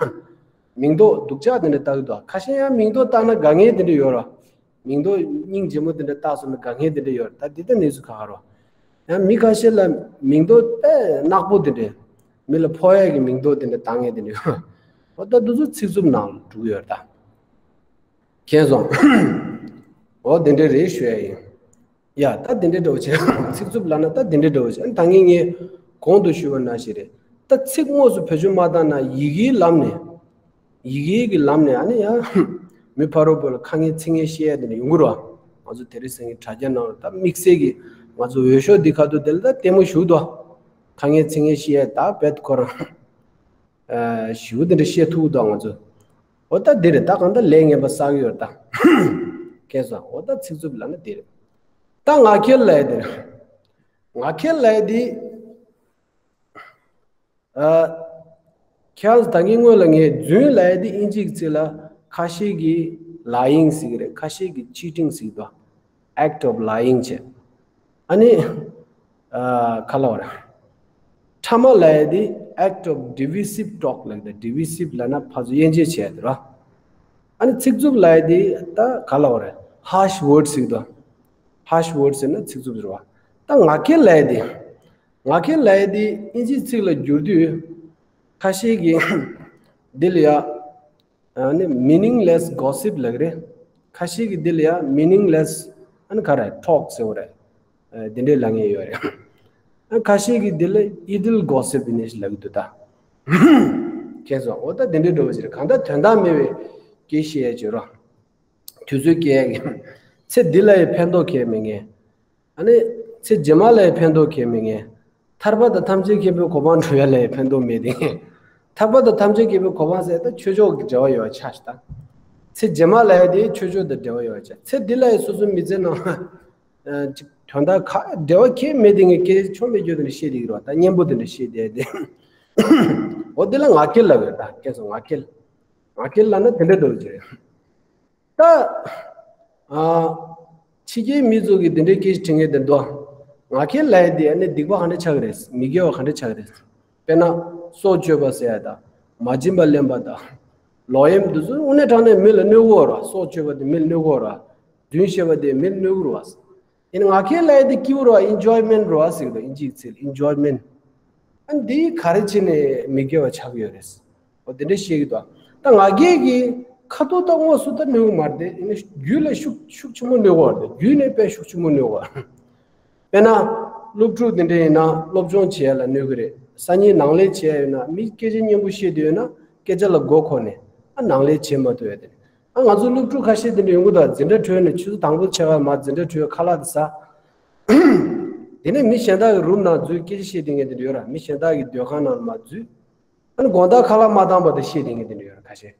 མིང་འདོགས་སྡུག་ཅག་དེ་འདྲ་ལྟ་གི་འདུག་ཁ་ཤས་ཡང་མིང་འདོགས་ལྟ་ན་དགའ་ངེས་དེ་འདྲ་ཡོད་ར། མིང་འདོགས་སྙིང་རྗེ་མོ་དེ་འདྲ་བཏགས་སོང་ན་དགའ་མཁན་དེ་འདྲ་ཡོད་རེད། ད་འདི་ལྟ་གནས་ཚུལ་ཁ་ཁ་རོ། ཡང་མི་ཁ་ཤས་ལ་མིང་འདོགས་དཔེ་ནག་པོ་དེ་འདྲ། མི་ལ་ཕོག་ཡས་ཀྱི་མིང་འདོགས་དེ་འདྲ་བཏང་མཁན་དེ་འདྲ་ཡོད། འོ་ད་འདི་ཚོ་ཚིག་རྩུབ་ནང་ལ་འགྲོ་གི་ཡོད་རེད་ད། མཁྱེན་སོང་། འོ་དེ་འདྲ་རེད་ཞུ་ཡ་ཡིན། ཡ་ད་དེ་འདྲ་འདྲ་བོ་བྱས། ཚིག་རྩུབ་ལབ་ན་ད་དེ་འདྲ་འདྲ་བོ་བྱས། ཨ་ནི་ད་ངས་ངས་གོང་དུ་ཞུས་པ་ནང་བཞིན་རེད། ད་ཚིག་དངོས་སུ་བེད་སྤྱོད་མ་བཏང་ན་ཡི་གེའི་ལམ་ནས། ཡི་གེ་གི་ལམ་ནས་ཨ་ནི་ཡང་མི་ཕ་རོལ་པོ་ལ་ཁ་ངན་ཚིག་ངན་བཤད་ཡ་དེ་འདྲ་ཡོང་གི་རེད་བ། ང་ཚོ་དེ་རིང་སང་ཉིན་དྲ་རྒྱ་ནང་ལ་ད་དམིགས་བསལ་གྱི་ང་ཚོ་འོས་ཤོག་འདི་ཁ་ཐུག་དེ་ལ་ད་ལྟད་མོ་ཞུ་འདུག་ཁ་ངན་ཚིག་ངན་བཤད་ཡ་ད་བེད་ཁོ་རང་ཞུ་དེ་འདྲ་བཤད་ཐུབ་འདུག་ང་ཚོ། འོ་ད་འདི་རེད། ད་གང་ལྟར་ལས་ངན་པ་བསགས་ཡོད་ད། མཁྱེན་སོང་། འོ་ད་ཚིག་རྩུབ་ལབ་ན་འདི་རེད། ད་ངག་འཁྱལ་ལབ་ཡ་དེ་རེད། ངག་འཁྱལ་ལབ་ཡ་དེ། ཨ། ཁྱེད་རང་ཚོ་ད་གིན་སྔོན་ལ་ངས་རྫུན་ལབ་ཡ་དེ་ཨིན་ཇིའི་ཚིག་ལ་ཁ་ཤས་ཀྱིས་ལའིང་ཟེར་གི་རེད། ཁ་ཤས་ཀྱིས་ཅི་ཊིང་ཟེར་གི་འདུག act of lying བྱས། ཨ་ནི། ཨ། ག་ལབ་རེད། ཕྲ་མ་ལབ་ཡ་དེ་act of divisive talk ལབ་གི་འདུག divisive ལབ་ན་ཕར་ཚུར་དབྱེ་འབྱེད་བྱས་ཡ་དེ་རེད། ཨ་ནི་ཚིག་རྩུབ་ལབ་ཡ་དེ་ད་ག་ལབ་རེད། harsh word ཟེར་གི་འདུག harsh word ཟེར་ན་ཚིག་རྩུབ་ཟེར་བ། ད་ངག་འཁྱལ་ལབ་ཡ་དེ། ངག་འཁྱལ་ལབ་ཡ་དེ་ཨིན་ཇིའི་ཚིག་ལ་བསྒྱུར་དུས། ཁ་ཤས་ཀྱིས་འདི་ལ་ཡ། ཨ་ནི་meaningless gossip ལབ་ཀྱི་རེད། ཁ་ཤས་ཀྱིས་འདི་ལ་ཡ་meaningless ཨ་ནི་ག་རེ་talk ཟེར་བ་རེད། ཨ། འདི་འདྲའི་ལབ་མཁན་ཡོད་རེད། ཨ། ཁ་ཤས་ཀྱིས་འདི་ལ་idle gossip ཡིན་ནས་ལབ་ཀྱི་འདུག་ད། མཁྱེན་སོང་། འོ་ད་འདི་འདྲའི་འདྲ་བོ་ཞིག་རེད། གང་ལྟར་དོན་དག་མེད་པའི་སྐད་བཤད་ཡ་བྱོས་རོགས། དུས་ཚོད་སྐྱེལ་ཡ་གི། ཚེ་འདི་ལ་ཡང་ཕན་ཐོགས་གང་ཡང་མེད་མཁན། ཨ་ནི། ཚེ་རྗེས་མ་ལ་ཡང་ཕན་ཐོགས་གང་ཡང་མེད་མཁན། ཐར་པ་དང་ཐམས་ཅད་མཁྱེན་པའི་གོ་འཕང་སྒྲུབ་ཡ་ལ་ཡང་ཕན་ཐོགས་མེད་དེ། ཐར་པ་དང་ཐམས་ཅད་མཁྱེན་པའི་གོ་འཕང་ཟེར་ད་ཆོས་ཕྱོགས་ཀྱི་འབྲེལ་བ་ཡོད་པ་ཆགས་ཤག་ད། ཚེ་རྗེས་མ་ལ་ཡང་དེ་ཆོས་ཕྱོགས་དང་འབྲེལ་བ་ཡོད་པ་ཆགས། ཚེ་འདི་ལ་ཡང་སོ་སོའི་མི་ཚེ་ནང་། ཨ། ཅིག་དོན་དག་ག་འབྲེལ་བ་གང་ཡང་མེད་དེ་ངས་སྐད་ཆ་ཆོ་མེད་རྒྱུ་དེ་འདྲ་བཤད་དེ་ཡོད་རེད་བ། ད་སྙན་པོ་དེ་འདྲ་བཤད་བསྡད་དེ། འོ་དེ་ལ་ངག་འཁྱལ་ལབ་ཡོད་ད། མཁྱེན་སོང་། ངག་འཁྱལ། ངག་འཁྱལ་ལབ་ན་དེ་འདྲ་འདྲ་བོ་ཅིག་རེད། ད། ཨ། ཕྱི་རྒྱལ་མི་ཚོ་གིས་འདི་འདྲའི་སྐད་ཆ་དྲི་མཁན་དེ་འདུག་ངག་འཁྱལ་ལབ་ཡ་དེ་ཨ་ནི་སྡིག་པ་ག་འདྲ་ཆགས་ཀྱི་རེད། མི་དགེ་བ་ག་འདྲ་ཆགས་ཀྱི་རེད། དཔེར་ན། སྲོག་གཅོད་པ་ཟེར་ཡ་དང་། མ་བྱིན་པ་ལེན་པ་དང་། ལོག་གཡེམ་འདི་ཚོ་དངོས་གནས་དྲང་གནས་མི་ལ་གནོད་གི་རེད་བ། སྲོག་གཅོད་པ་དེ་མི་ལ་གནོད་གི་རེད་བ། རྫུན་བཤད་པ་དེ་མི་ལ་གནོད་གི་རེད་བ། ཡིན་ནའི་ངག་འཁྱལ་ལབ་ཡ་དེ་སྐྱིད་པོ་རེད་བ། enjoyment རེད་བ་ཟེར་གི་འདུག་ཨིན་ཇིའི་ཚིག་ལ་enjoyment། ཨ་ནི་འདི་ག་རེ་བྱས་ནས་མི་དགེ་བ་ཆགས་ཀྱི་ཡོད་རེད། འོ་དེ་འདྲ་བཤད་ཀྱི་འདུག་ད་ངག་འཁྱལ་གྱི་ཁ་ཐུག་ད་དངོས་སུ་ད་གནོད་གི་མ་རེད་དེ། ཡིན་ནའི་རྒྱུད་ལ་ཤུགས་ཤུགས་ཆེན་པོ་གནོད་གི་རེད་དེ། རྒྱུད་ནས་དཔེ་ཤུགས་ཆེན་པོ་གནོད་གི་རེད། དཔེར་ན། སློབ་ཕྲུག་དེ་འདྲ་ཡིན་ན་སློབ་སྦྱོང་བྱེད་ཡ་ལ་གནོད་གི་རེད། སང་ཉིན་ནང་ལས་བྱེད་ཡ་ཡོད་ན་མི་སྐད་ཆ་སྙན་པོ་བཤད་དུས་ཡོད་ན་སྐད་ཆ་ལ་མགོ་འཁོར་ནས་ཨ་ནང་ལས་བྱེད་མ་ཐུབ་ཡ་དེ། ཨ་ང་ཚོ་སློབ་ཕྲུག་ཁ་ཤས་དེ་འདྲ་ཡོང་གི་འདུག་འཛིན་གྲྭ་གྲོལ་ནས་ཆུ་ཚོད་དང་པོ་ཆེ་བ་མ་འཛིན་གྲྭ་གྲོལ་ཁ་ལག་དེ་ཟ། དེ་ནས་མི་གཞན་དག་གི་རུམ་ནང་འཛུལ་སྐད་ཆ་བཤད་བསྡད་མཁན་དེ་འདྲ་ཡོད་ར། མི་གཞན་དག་གི་སྡོད་ཁང་ནང་མར་འཛུལ། ཨ་ནི་དགོང་དག་ཁ་ལག་མ་བཏང་བར་དུ་བཤད་བསྡད་མཁན་དེ་འདྲ་ཡོད་ར་ཁ་ཤས།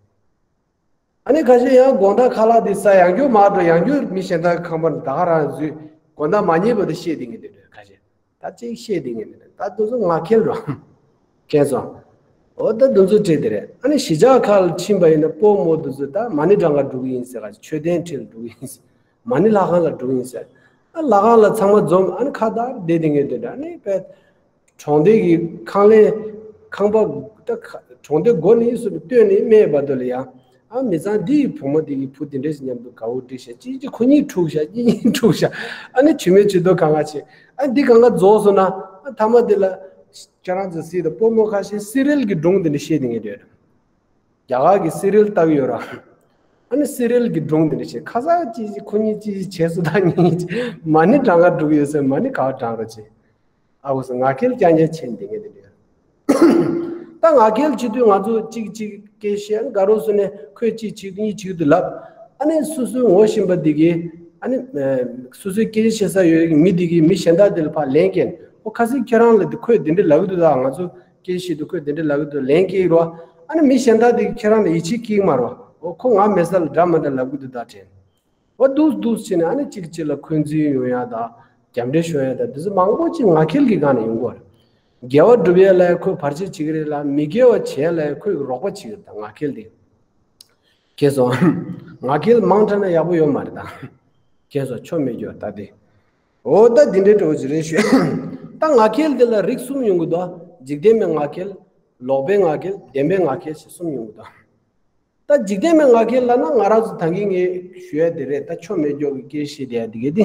ཨ་ནི་ཁ་ཤས་ཡང་དགོང་དག་ཁ་ལག་དེ་ཟ་ཡང་བསྐྱར་མར་འགྲོ། ཡང་བསྐྱར་མི་གཞན་དག་གི་ཁང་པ་ནང་ད་ག་རང་འཛུལ། དགོང་དག་མ་ཉལ་བར་དུ་བཤད་བསྡད་མཁན་དེ་འདྲ་ཡོད་ར་ཁ་ཤས། ད་ཅིག་བཤད་དེ་ངས་ནི་ད་དུང་སུ་ངག་འཁྱལ་རོ། མཁྱེན་སོང་། འོ་ད་དུང་སུ་བྲིས་དེ་རེད། ཨ་ནི་གཞིས་ཆགས་ཁག་ལ་ཕྱིན་པ་ཡིན་ན་སྤོ་རྨོ་དུང་སུ་ད་མ་ཎི་བགྲང་ག་འགྲོ་གི་ཡིན་ཟེར། ག་མཆོད་རྟེན་འཁྲིས་ལ་འགྲོ་གི་ཡིན་ཟེར། མ་ཎི་ལྷ་ཁང་ལ་འགྲོ་གི་ཡིན་ཟེར། ཨ་ལྷ་ཁང་ལ་ཚང་མ་འཛོམས། ཨ་ནི་ཁ་བརྡ་བསྡད་དེ་ངས་དེ་འདྲ་ནི་པས། གྲོང་སྡེ་གི་ཁང་ལས་ཁང་པ་ད་ཁ་གྲོང་སྡེ་སྒོ་ནས་སུ་སྟོད་ནས་སྨད་བར་དུ་ལ་ཡང་། ཨ་མི་ཚང་འདི་ཡི་བུ་མོ་འདི་གི་བུ་འདི་འདྲས་སུ་མཉམ་དུ་དགའ་བོ་འགྲིག་ཤག་ཅི་ཅི་ཁོ་གཉིས་འཁྲུག་ཤག་གཉིས་གཉིས་འཁྲུག་ཤག་ཨ་ནི་ཇུས་མེད་ཇུས་གཏོགས་གང་ག་བྱེད། ཨ་འདི་གང་ག་རྫོགས་སོང་ན། ཨ་མཐའ་མ་འདི་ལ་ཁྱེད་རང་ཚོ་སྲིད་དང་སྤོ་རྨོ་ཁ་ཤས་སི་རེལ་གྱི་སྒྲུང་འདི་འདྲ་བཤད་དེ་ངས་འདོད། རྒྱ་གར་གྱི་སི་རེལ་ལྟ་གི་ཡོད་ར། ཨ་ནི་སི་རེལ་གྱི་སྒྲུང་འདི་འདྲ་བཤད། ཁ་སང་ཅི་ཅི་ཁོ་གཉིས་ཅི་ཅི་བྱས་སོང་། ད་གཉིས་མ་ཎི་བགྲང་ག་འགྲོ་གི་ཡོད་ཟེར། མ་ཎི་ག་བ་བགྲང་རོགས་བྱེད། ཨ་འོ་སོ་ངག་འཁྱལ་རྐྱང་རྐྱང་བྱས་འདི་ངས་འདི་འདྲ། ད་ངག་འཁྱལ་བྱེད་དུས་ང་ཚོ་གཅིག་གཅིག་སྐད་བཤད། ཨ་ནི་དགའ་རོགས་སུ་ནས་ཁོས་གཅིག་བྱེད་གཉིས་བྱེད་དུ་ལབ། ཨ་ནི་སོ་སོའི་ངོ་ཤེས་པ་འདི་གིས། ཨ་ནི་སོ་སོའི་སྐད་ཆ་བཤད་ས་ཡོད་མི་འདི་གིས་མི་གཞན་དག་འདི་ལ་ཕར་ལན་སྐྱེལ། ཨོ་ཁ་སང་ཁྱེད་རང་ལ་འདི་ཁོས་འདི་འདྲ་ལབ་ཀྱི་འདུག་ད་ང་ཚོ་སྐད་བཤད་དུས་ཁོས་འདི་འདྲ་ལབ་ཀྱི་འདུག་ལན་སྐྱེལ་རོགས། ཨ་ནི་མི་གཞན་དག་འདི་ཁྱེད་རང་ལ་ཡིད་ཆེས་སྐྱེ་གི་མ་རེད་པ། ཨོ་ཁོ་ང་མེད་ས་ལ་འདྲ་མ་འདྲ་ལབ་ཀྱི་འདུག་ད་དྲན། འོ་འདུག་འདུག་བྱས་ནས་ཨ་ནི་གཅིག་གཅིག་ལ་འཁོན་འཛིན་ཡོང་ཡ་དང་རྒྱབ་འདྲེ་ཤོར་ཡ་དང་འདི་ཚོ་མང་པོ་ཅིག་ངག་འཁྱལ་གྱི་སྒང་ནས་ཡོང་གི་ཡོད་རེད། དགེ་བ་སྒྲུབ་ཡ་ལ་ཡ་ཁོས་བར་ཆད་བྱེད་ཀྱི་རེད་ལ། མི་དགེ་བ་བྱེད་ཡ་ལ་ཡ་ཁོས་རོགས་པ་བྱེད་ཀྱི་རེད། ད་ངག་འཁྱལ་འདི། མཁྱེན་སོང་། ངག་འཁྱལ་མང་དྲགས་ན་ཡག་པོ་ཡོད་མ་རེད་ད། མཁྱེན་སོང་། ཆོ་མེད་རྒྱུ་ད་འདི། འོ་ད་འདི་འདྲའི་འགྲོ་གི་རེད་ཞུ། ད་ངག་འཁྱལ་འདི་ལ་རིགས་གསུམ་ཡོང་གི་འདུག་འཇིག་རྟེན་པའི་ངག་འཁྱལ། ལོག་པའི་ངག་འཁྱལ། བདེན་པའི་ངག་འཁྱལ་ཞེས་གསུམ་ཡོང་གི་འདུག་ད་འཇིག་རྟེན་པའི་ངག་འཁྱལ་ལབ་ན་ང་རང་ཚོ་ད་གིན་ངས་ཞུ་ཡ་དེ་རེད། ད་ཆོ་མེད་སྐྱོ་གི་སྐད་བཤད་དེ་ཡ་དེ་གས་དེ།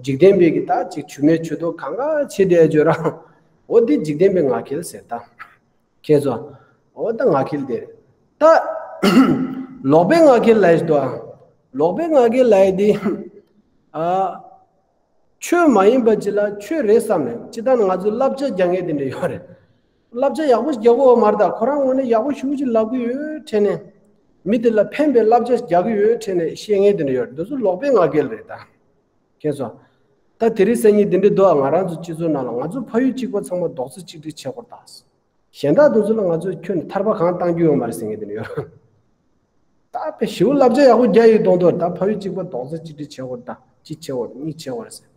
འཇིག་རྟེན་པའི་གི་ད་ཅིག་ཇུས་མེད་ཇུས་གཏོགས་གང་ག་བྱེད་དེ་ཡ་བརྗོད་ར། འོ་འདི་འཇིག་རྟེན་པའི་ངག་འཁྱལ་ཟེར་ད། མཁྱེན་སོང་། འོ་ད་ངག་འཁྱལ་དེ་རེད། ད་ལོག་པའི་ངག་འཁྱལ་ལབ་ཡ་ཞིག་འདུག་ཨ། ལོག་པའི་ངག་འཁྱལ་ལབ་ཡ་དེ། ཨ། ཆོས་མ་ཡིན་པ་ཅིག་ལ་ཆོས་རེད་བསམ་ནས། སྤྱིར་བཏང་ང་ཚོས་བསླབ་བྱ་རྒྱག་མཁན་དེ་འདྲ་ཡོད་རེད། བསླབ་བྱ་ཡག་པོ་ཞིག་རྒྱག་དགོས་པ་མ་རེད་ད། ཁོ་རང་ངོས་ནས་ཡག་པོ་ཞེ་པོ་ཅིག་ལབ་ཀྱི་ཡོད་དྲན་ནས། མི་དེ་ལ་ཕན་པའི་བསླབ་བྱ་ཞིག་རྒྱག་གི་ཡོད་དྲན་ནས་བཤད་མཁན་དེ་འདྲ་ཡོད་རེད། འདི་ཚོ་ལོག་པའི་ངག་འཁྱལ་རེད་ད། མཁྱེན་སོང་། ད་དེ་རིང་སང་ཉིན་དེ་འདྲ་འདུག་ཨ། ང་རང་ཚོ་སྤྱི་ཚོགས་ནང་ལ་ང་ཚོ་ཕ་ཡུལ་གཅིག་པ་ཚང་མ་རྡོག་རྩ་གཅིག་སྒྲིལ་བྱེད་དགོས་ད། གཞན་དག་དེ་ཚོ་ལ་ང་ཚོས་ཁྱོན་ནས་ཐར་པ་གང་བཏང་རྒྱུ་ཡོད་མ་རེད་ཟེར་མཁན་དེ་འདྲ་ཡོད། ད་དཔེ་ཞེ་པོ་བསླབ་བྱ་ཡག་པོ་རྒྱག་ཡོད་མདོག་མདོག་ད་ཕ་ཡུལ་གཅིག་པ་རྡོག་རྩ་གཅིག་སྒྲིལ་བྱེད་དགོས་ད། གཅིག་བྱེད་དགོས་གཉིས་བྱེད་དགོས་ཟེར།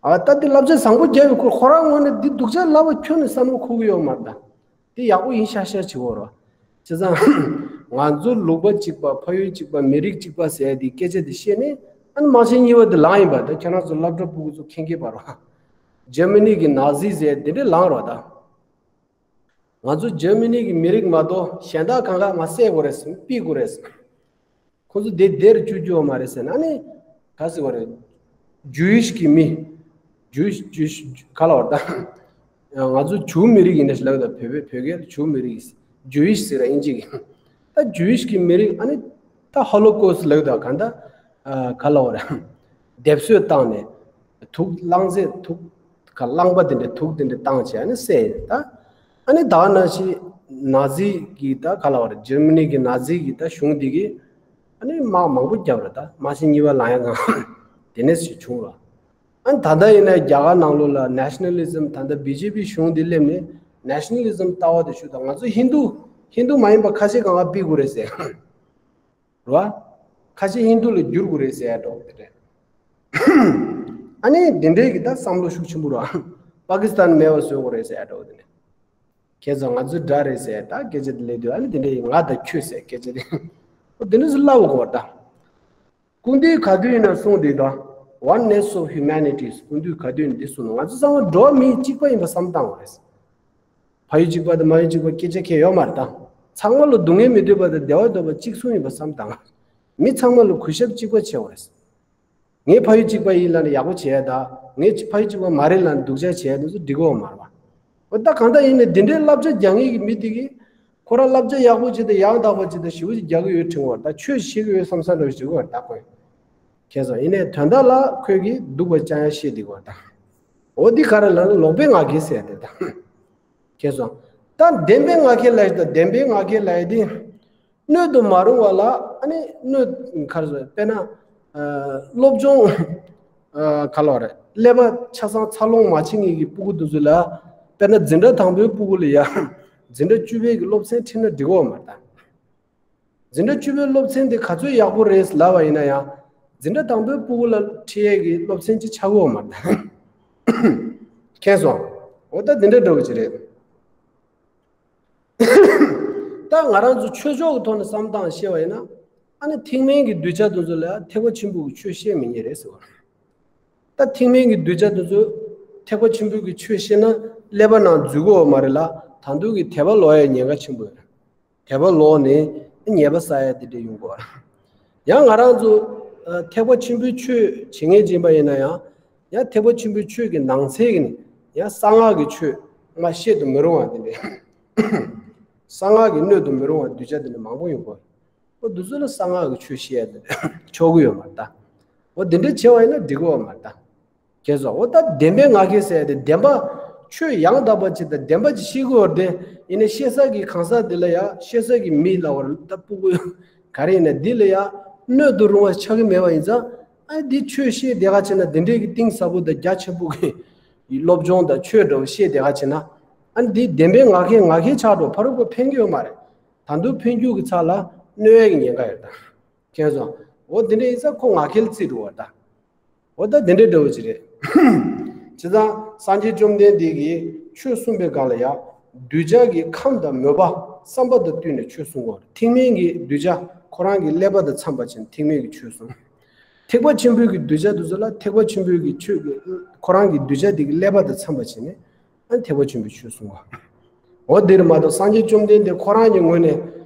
ཨ་ད་འདི་བསླབ་བྱ་བཟང་པོ་རྒྱག་ཡོད། ཁོ་ཁོ་རང་ངོས་ནས་འདི་སྡུག་ཅག་ལབ་པ་ཁྱོན་ནས་བསམ་བློ་འཁོར་གི་ཡོད་མ་རེད་ད། འདི་ཡག་པོ་ཡིན་ཤག་ཤག་བྱེད་དགོས་རེད། བྱས་ཙང་ང་ཚོ་ལུང་པ་གཅིག་པ་ཕ་ཡུལ་གཅིག་པ་མི་རིགས་གཅིག་པ་ཟེར་ཡ་འདི་སྐད་ཆ་འདི་བཤད་ནས་ཨ་ནི་རྨ་ཆེན་གཉིས་པ་འདི་ལངས་ཡིན་པ། ད་ཁྱེད་རང་ཚོ་སློབ་གྲྭ་ཕྲུ་གུ་ཚོ་མཁྱེན་མཁྱེན་པ་རེད་པ། འཇར་མ་ནི་གི་ནཱ་ཛི་ཟེར་ཡ་འདི་འདྲས་ལངས་རེད་པ་ད། ང་ཚོ་འཇར་མ་ནི་གི་མི་རིགས་མ་གཏོགས་གཞན་དག་གང་ག་ང་བསད་དགོས་རེད་ཟེར། ཕུད་དགོས་རེད་ཟེར། ཁོ་ཚོ་དེ་དེར་བཅུག་རྒྱུ་མ་རེད་ཟེར་ན་ནི། ག་ཟེར་བ་རེད། ཇུ་ཡིཤ་གི་མི། ཇུ་ཡིཤ་ཇུ་ཡིཤ་ག་ལབ་པ་རེད་ད། ང་ཚོ་ཇུའུ་མི་རིགས་ཡིན་ན་ཞིག་ལབ་ད། བོད་པའི་བོད་སྐད་ཇུའུ་མི་རིགས། ཇུ་ཡིཤ་ཟེར་ར་དབྱིན་ཇི་གི། ད་ཇུ་ཡིཤ་གི་མི་རིགས་ཨ་ནི། ད་ཧོ་ལོ་ཀོ་སི་ལབ་ད་གང་ད། ག་ལབ་པ་རེད། སྡེབ་གསོད་བཏང་ནས། དུག་རླངས་རྫས་དུག་ག་རླངས་པ་དེ་འདྲ་དུག་དེ་འདྲ་བཏང་བྱས་ཨ་ནི་བསད་ཡིན་ད། ཨ་ནི་ད་ག་ནང་བཞིན་ནཱ་ཛི་གི་ད་ག་ལབ་པ་རེད། འཇར་མ་ནི་གི་ནཱ་ཛི་གི་ད་གཞུང་འདི་གིས་ཨ་ནི་དམག་མང་པོ་བརྒྱབ་རེད་ད། རྨ་ཆེན་གཉིས་པ་ལངས་ཡ་གང་དེ་ནས་ཞིག་བྱུང་ར། ཨ་ནི་ད་ལྟ་ཡིན་ན་རྒྱ་གར་ནང་ལོགས་ལ་ནེ་ཤ་ནལ་ལི་ཛམ། ད་ལྟ་བི་ཇེ་པི་གཞུང་འདི་སླེབས་ནས་ནེ་ཤ་ནལ་ལི་ཛམ་ལྟ་བ་དེ་ཞུ་ད། ང་ཚོ་ཧིན་དུ་ཧིན་དུ་མ་ཡིན་པ་ཁ་ཤས་གང་ག་ཕུད་དགོས་རེད་ཟེར། རེད་བ། ཁ་ཤས་ཧིན་དུ་ལ་བསྒྱུར་དགོས་རེད་ཟེར་ཡ་འདྲ་བོ་དེ་འདྲ། ཨ་ནི་དེ་འདྲའི་གི་ད་བསམ་བློ་ཤུགས་ཆེན་པོ་ར། པ་ཀི་སི་ཐན་མེད་པ་བཟོ་དགོས་རེད་ཟེར་ཡ་འདྲ་བོ་དེ་འདྲ། ཁྱེད་ཚོ་ང་ཚོའི་དགྲ་རེད་ཟེར་ཡ་ད་སྐད་ཆ་དེ་ལབ་དུས་ཨ་ནི་དེ་འདྲའི་ང་དང་ཁྱོད་ཟེར་སྐད་ཆ་དེ། འོ་དེ་འདྲ་ཟེར་ལབ་དགོས་པ་ད། ཀུན་འདུས་ག་དུས་ཡིན་ན་གསུངས་དེ་ད། Oneness of Humanity། ཀུན་འདུས་ག་དུས་ཡིན་འདི་གསུངས་ན་ང་ཚོ་ཚང་མ་འགྲོ་བ་མི་གཅིག་པ་ཡིན་པ་བསམ་བཏང་བ་རེད། ཕ་ཡུལ་གཅིག་པ་དང་མ་ཡུལ་གཅིག་པ་སྐད་ཆ་ཁྱད་ཡོད་མ་རེད་ད། ཚང་མ་ལ་སྡུག་བསྔལ་མི་འདོད་པ་དང་བདེ་བ་འདོད་པ་གཅིག་མཚུངས་ཡིན་པ་བསམ་བཏང་། མི་ཚང་མ་ལ་གུས་ཞབས་གཅིག་པ་བྱེད་དགོས་རེད། ངའི་ཕ་ཡུལ་གཅིག་པ་ཡིན་ལབ་ནས་ཡག་པོ་བྱས་ད། ངའི་ཕ་ཡུལ་གཅིག་པ་མ་རེད་ལབ་ནས་སྡུག་ཅག་བྱས་དུས་སུ་འགྲིག་གི་ཡོད་མ་རེད་པ། འོ་ད་གང་ལྟར་ཡིན་ནའི་འདི་འདྲའི་བསླབ་བྱ་རྒྱག་མཁན་གྱི་མི་དེ་གིས་ཁོ་རང་བསླབ་བྱ་ཡག་པོ་བྱས་ཏེ་ཡང་དག་པ་བྱས་ཏེ་ཞེ་པོ་ཅིག་རྒྱག་གི་ཡོད་དྲན་གྱི་ཡོད་རེད་ད། ཆོས་བཤད་ཀྱི་ཡོད་བསམ་ས་འདྲ་བོ་ཞིག་ཡོད་རེད་ད་ཁོས། མཁྱེན་སོང་། ཡིན་ནའི་དོན་དག་ལ་ཁོས་ཀྱིས་སྡུག་པ་རྐྱང་རྐྱང་བཤད་བསྡད་ཀྱི་ཡོད་རེད་ད། འོ་འདི་ག་རེ་ལབ་ན་ལོག་པའི་ངག་འཁྱལ་ཟེར་ཡ་དེ་ད། མཁྱེན་སོང་། ད་བདེན་པའི་ངག་འཁྱལ་ལབ་ཡ་དང་བདེན་པའི་ངག་འཁྱལ་ལབ་ཡ་དེ། སྣོད་དུ་མ་རུང་བ་ལ་ཨ་ནི་སྣོད་ག་རེ་ཟེར་དཔེར་ན། ཨ། སློབ་སྦྱོང་ ཨ་ག་ལབ་རེད། ཀླད་པ་ཆ་ཚང་འཚར་ལོངས་མ་བྱེད་མཁན་གྱི་སྤུ་གུ་དེ་ཚོ་ལ། དཔེར་ན་འཛིན་གྲྭ་དང་པོའི་སྤུ་གུ་ལ་ཡ་འཛིན་གྲྭ་བཅུ་པའི་གི་སློབ་ཚན་ཁྲིད་ན་འགྲིག་གི་ཡོད་མ་རེད་ད། འཛིན་གྲྭ་བཅུ་པའི་སློབ་ཚན་དེ་ག་ཚོད་ཡག་པོ་རེད་ལབ་པ་ཡིན་ན་ཡང་། འཛིན་གྲྭ་དང་པོའི་སྤུ་གུ་ལ་ཁྲིད་ཡས་ཀྱི་སློབ་ཚན་ཅིག་ཆགས་ཀྱི་ཡོད་མ་རེད་ད། མཁྱེན་སོང་། འོ་ད་འདི་འདྲ་འདྲ་བོ་ཅིག་རེད། ད་ང་རང་ཚོ་ཆོས་ཕྱོགས་ཀྱི་ཐོག་ནས་བསམ་སྟངས་བཤད་པ་ཡིན་ན། ཨ་ནི་ཐེག་དམན་གྱི་གདུལ་བྱ་དེ་ཚོ་ལ་ཐེག་པ་ཆེན་པོའི་གི་ཆོས་བཤད་མི་ཉན་རེད་ཟེར་བ། ད་ཐེག་དམན་གྱི་གདུལ་བྱ་དེ་ཚོ་ཐེག་པ་ཆེན་པོའི་གི་ཆོས་བཤད་ན་ཀླད་པ་ནང་འཛུལ་གྱི་ཡོད་མ་རེད་ལ། ད་དུང་གི་དད་པ་ལོག་ཡའི་ཉེན་ཁ་ཆེན་པོ་ཡོད་རེད། དད་པ་ལོག་ནས་ཉེས་པ་བསགས་ཡ་དེ་འདྲ་ཡོང་གི་ཡོད་རེད། ཡང་ང་རང་ཚོ་ཨ་ཐེག་པ་ཆེན་པོའི་ཆོས་བྱེད་མཁན་ཅིག་ཡིན་པ་ཡིན་ན་ཡང་། ཡང་ཐེག་པ་ཆེན་པོའི་ཆོས་ཀྱི་ནང་ཚན་གྱི་ནི་ཡང་གསང་སྔགས་ཀྱི་ཆོས་མ་བཤད་དུ་མི་རུང་བ་དེ་འདྲ། གསང་སྔགས་ཀྱི་སྣོད་དུ་མི་རུང་བ་གདུལ་བྱ་དེ་འདྲ་མང་པོ་ཡོང་གི་ཡོད་རེད། འོ་འདི་ཚོ་ལ་གསང་སྔགས་ཀྱི་ཆོས་བཤད་ཡ་དེ་འདྲ་ཆོག་གི་ཡོད་མ་རེད་ད། འོ་འདི་འདྲ་བྱས་པ་ཡིན་ན་འགྲིག་གི་ཡོད་མ་རེད་ད། ཁྱེད་ཚོ་འོ་ད་བདེན་པའི་ངག་འཁྱལ་ཟེར་ཡ་དེ་བདེན་པ། ཆོས་ཡང་དག་པ་ཅིག་དང་བདེན་པ་ཅིག་ཤེས་དགོས་པ་དེ། ཡིན་ནའི་བཤད་ས་གི་གང་ཟག་དེ་ལ་ཡ་བཤད་ས་གི་མི་ལ་བར་ད་སྤུ་གུ་ག་རེ་ཡིན་ན་འདི་ལ་ཡ་སྣོད་དུ་རུང་བ་ཆགས་ཀྱི་མེད་པ་ཡིན་ཙང་། ཨ་འདི་ཆོས་བཤད་བསྡད་ག་བྱས་ན་དེ་འདྲའི་གི་གཏིང་ཟབ་པོ་དང་རྒྱ་ཆེན་པོ་གི་སློབ་སྦྱོང་དང་ཆོས་འདྲ་བོ་བཤད་བསྡད་ག་བྱས་ན། ཨ་འདི་བདེན་པའི་ངག་འཁྱལ་ངག་འཁྱལ་ཆགས་འགྲོ། ཕ་རོལ་པོ་ཕན་གྱི་ཡོད་མ་རེད། ད་དུང་ཕན་རྒྱུ་གི་ཚབ་ལ་གནོད་ཡ་གི་ཉེན་ཁ་ཡོད་ད། མཁྱེན་སོང་། འོ་དེ་འདྲ་ཡིན་ཙང་ཁོ་ངག་འཁྱལ་རྩིས་འགྲོ་བ་ད། འོ་ད་དེ་འདྲ་འདྲ་བོ་ཅིག་རེད། བྱས་ཙང་སངས་རྒྱས་བཅོམ་ལྡན་འདས་ཀྱིས་ཆོས་གསུངས་པའི་སྒང་ལ་ཡང་གདུལ་བྱ་གི་ཁམས་དང་མོས་པ་བསམ་པ་དང་བསྟུན་ནས་ཆོས་གསུང་བ་རེད། ཐེག་དམན་གྱི་གདུལ་བྱ་ཁོ་རང་གི་ཀླད་པ་དང་འཚམས་པ་བྱས་ནས་ཐེག་དམན་གྱི་ཆོས་གསུང་། ཐེག་པ་ཆེན་པོའི་གི་གདུལ་བྱ་དེ་ཚོ་ལ་ཐེག་པ་ཆེན་པོའི་གི་ཆོས་ཀྱི་ཁོ་རང་གི་གདུལ་བྱ་དེ་གི་ཀླད་པ་དང་འཚམས་པ་བྱས་ནས། ཨ་ནི་ཐེག་པ་ཆེན་པོའི་ཆོས་གསུང་བ། འོ་འདིར་མ་གཏོགས་སངས་རྒྱས་བཅོམ་ལྡན་འདས་ཁོ་རང་གི་ངོས་ནས་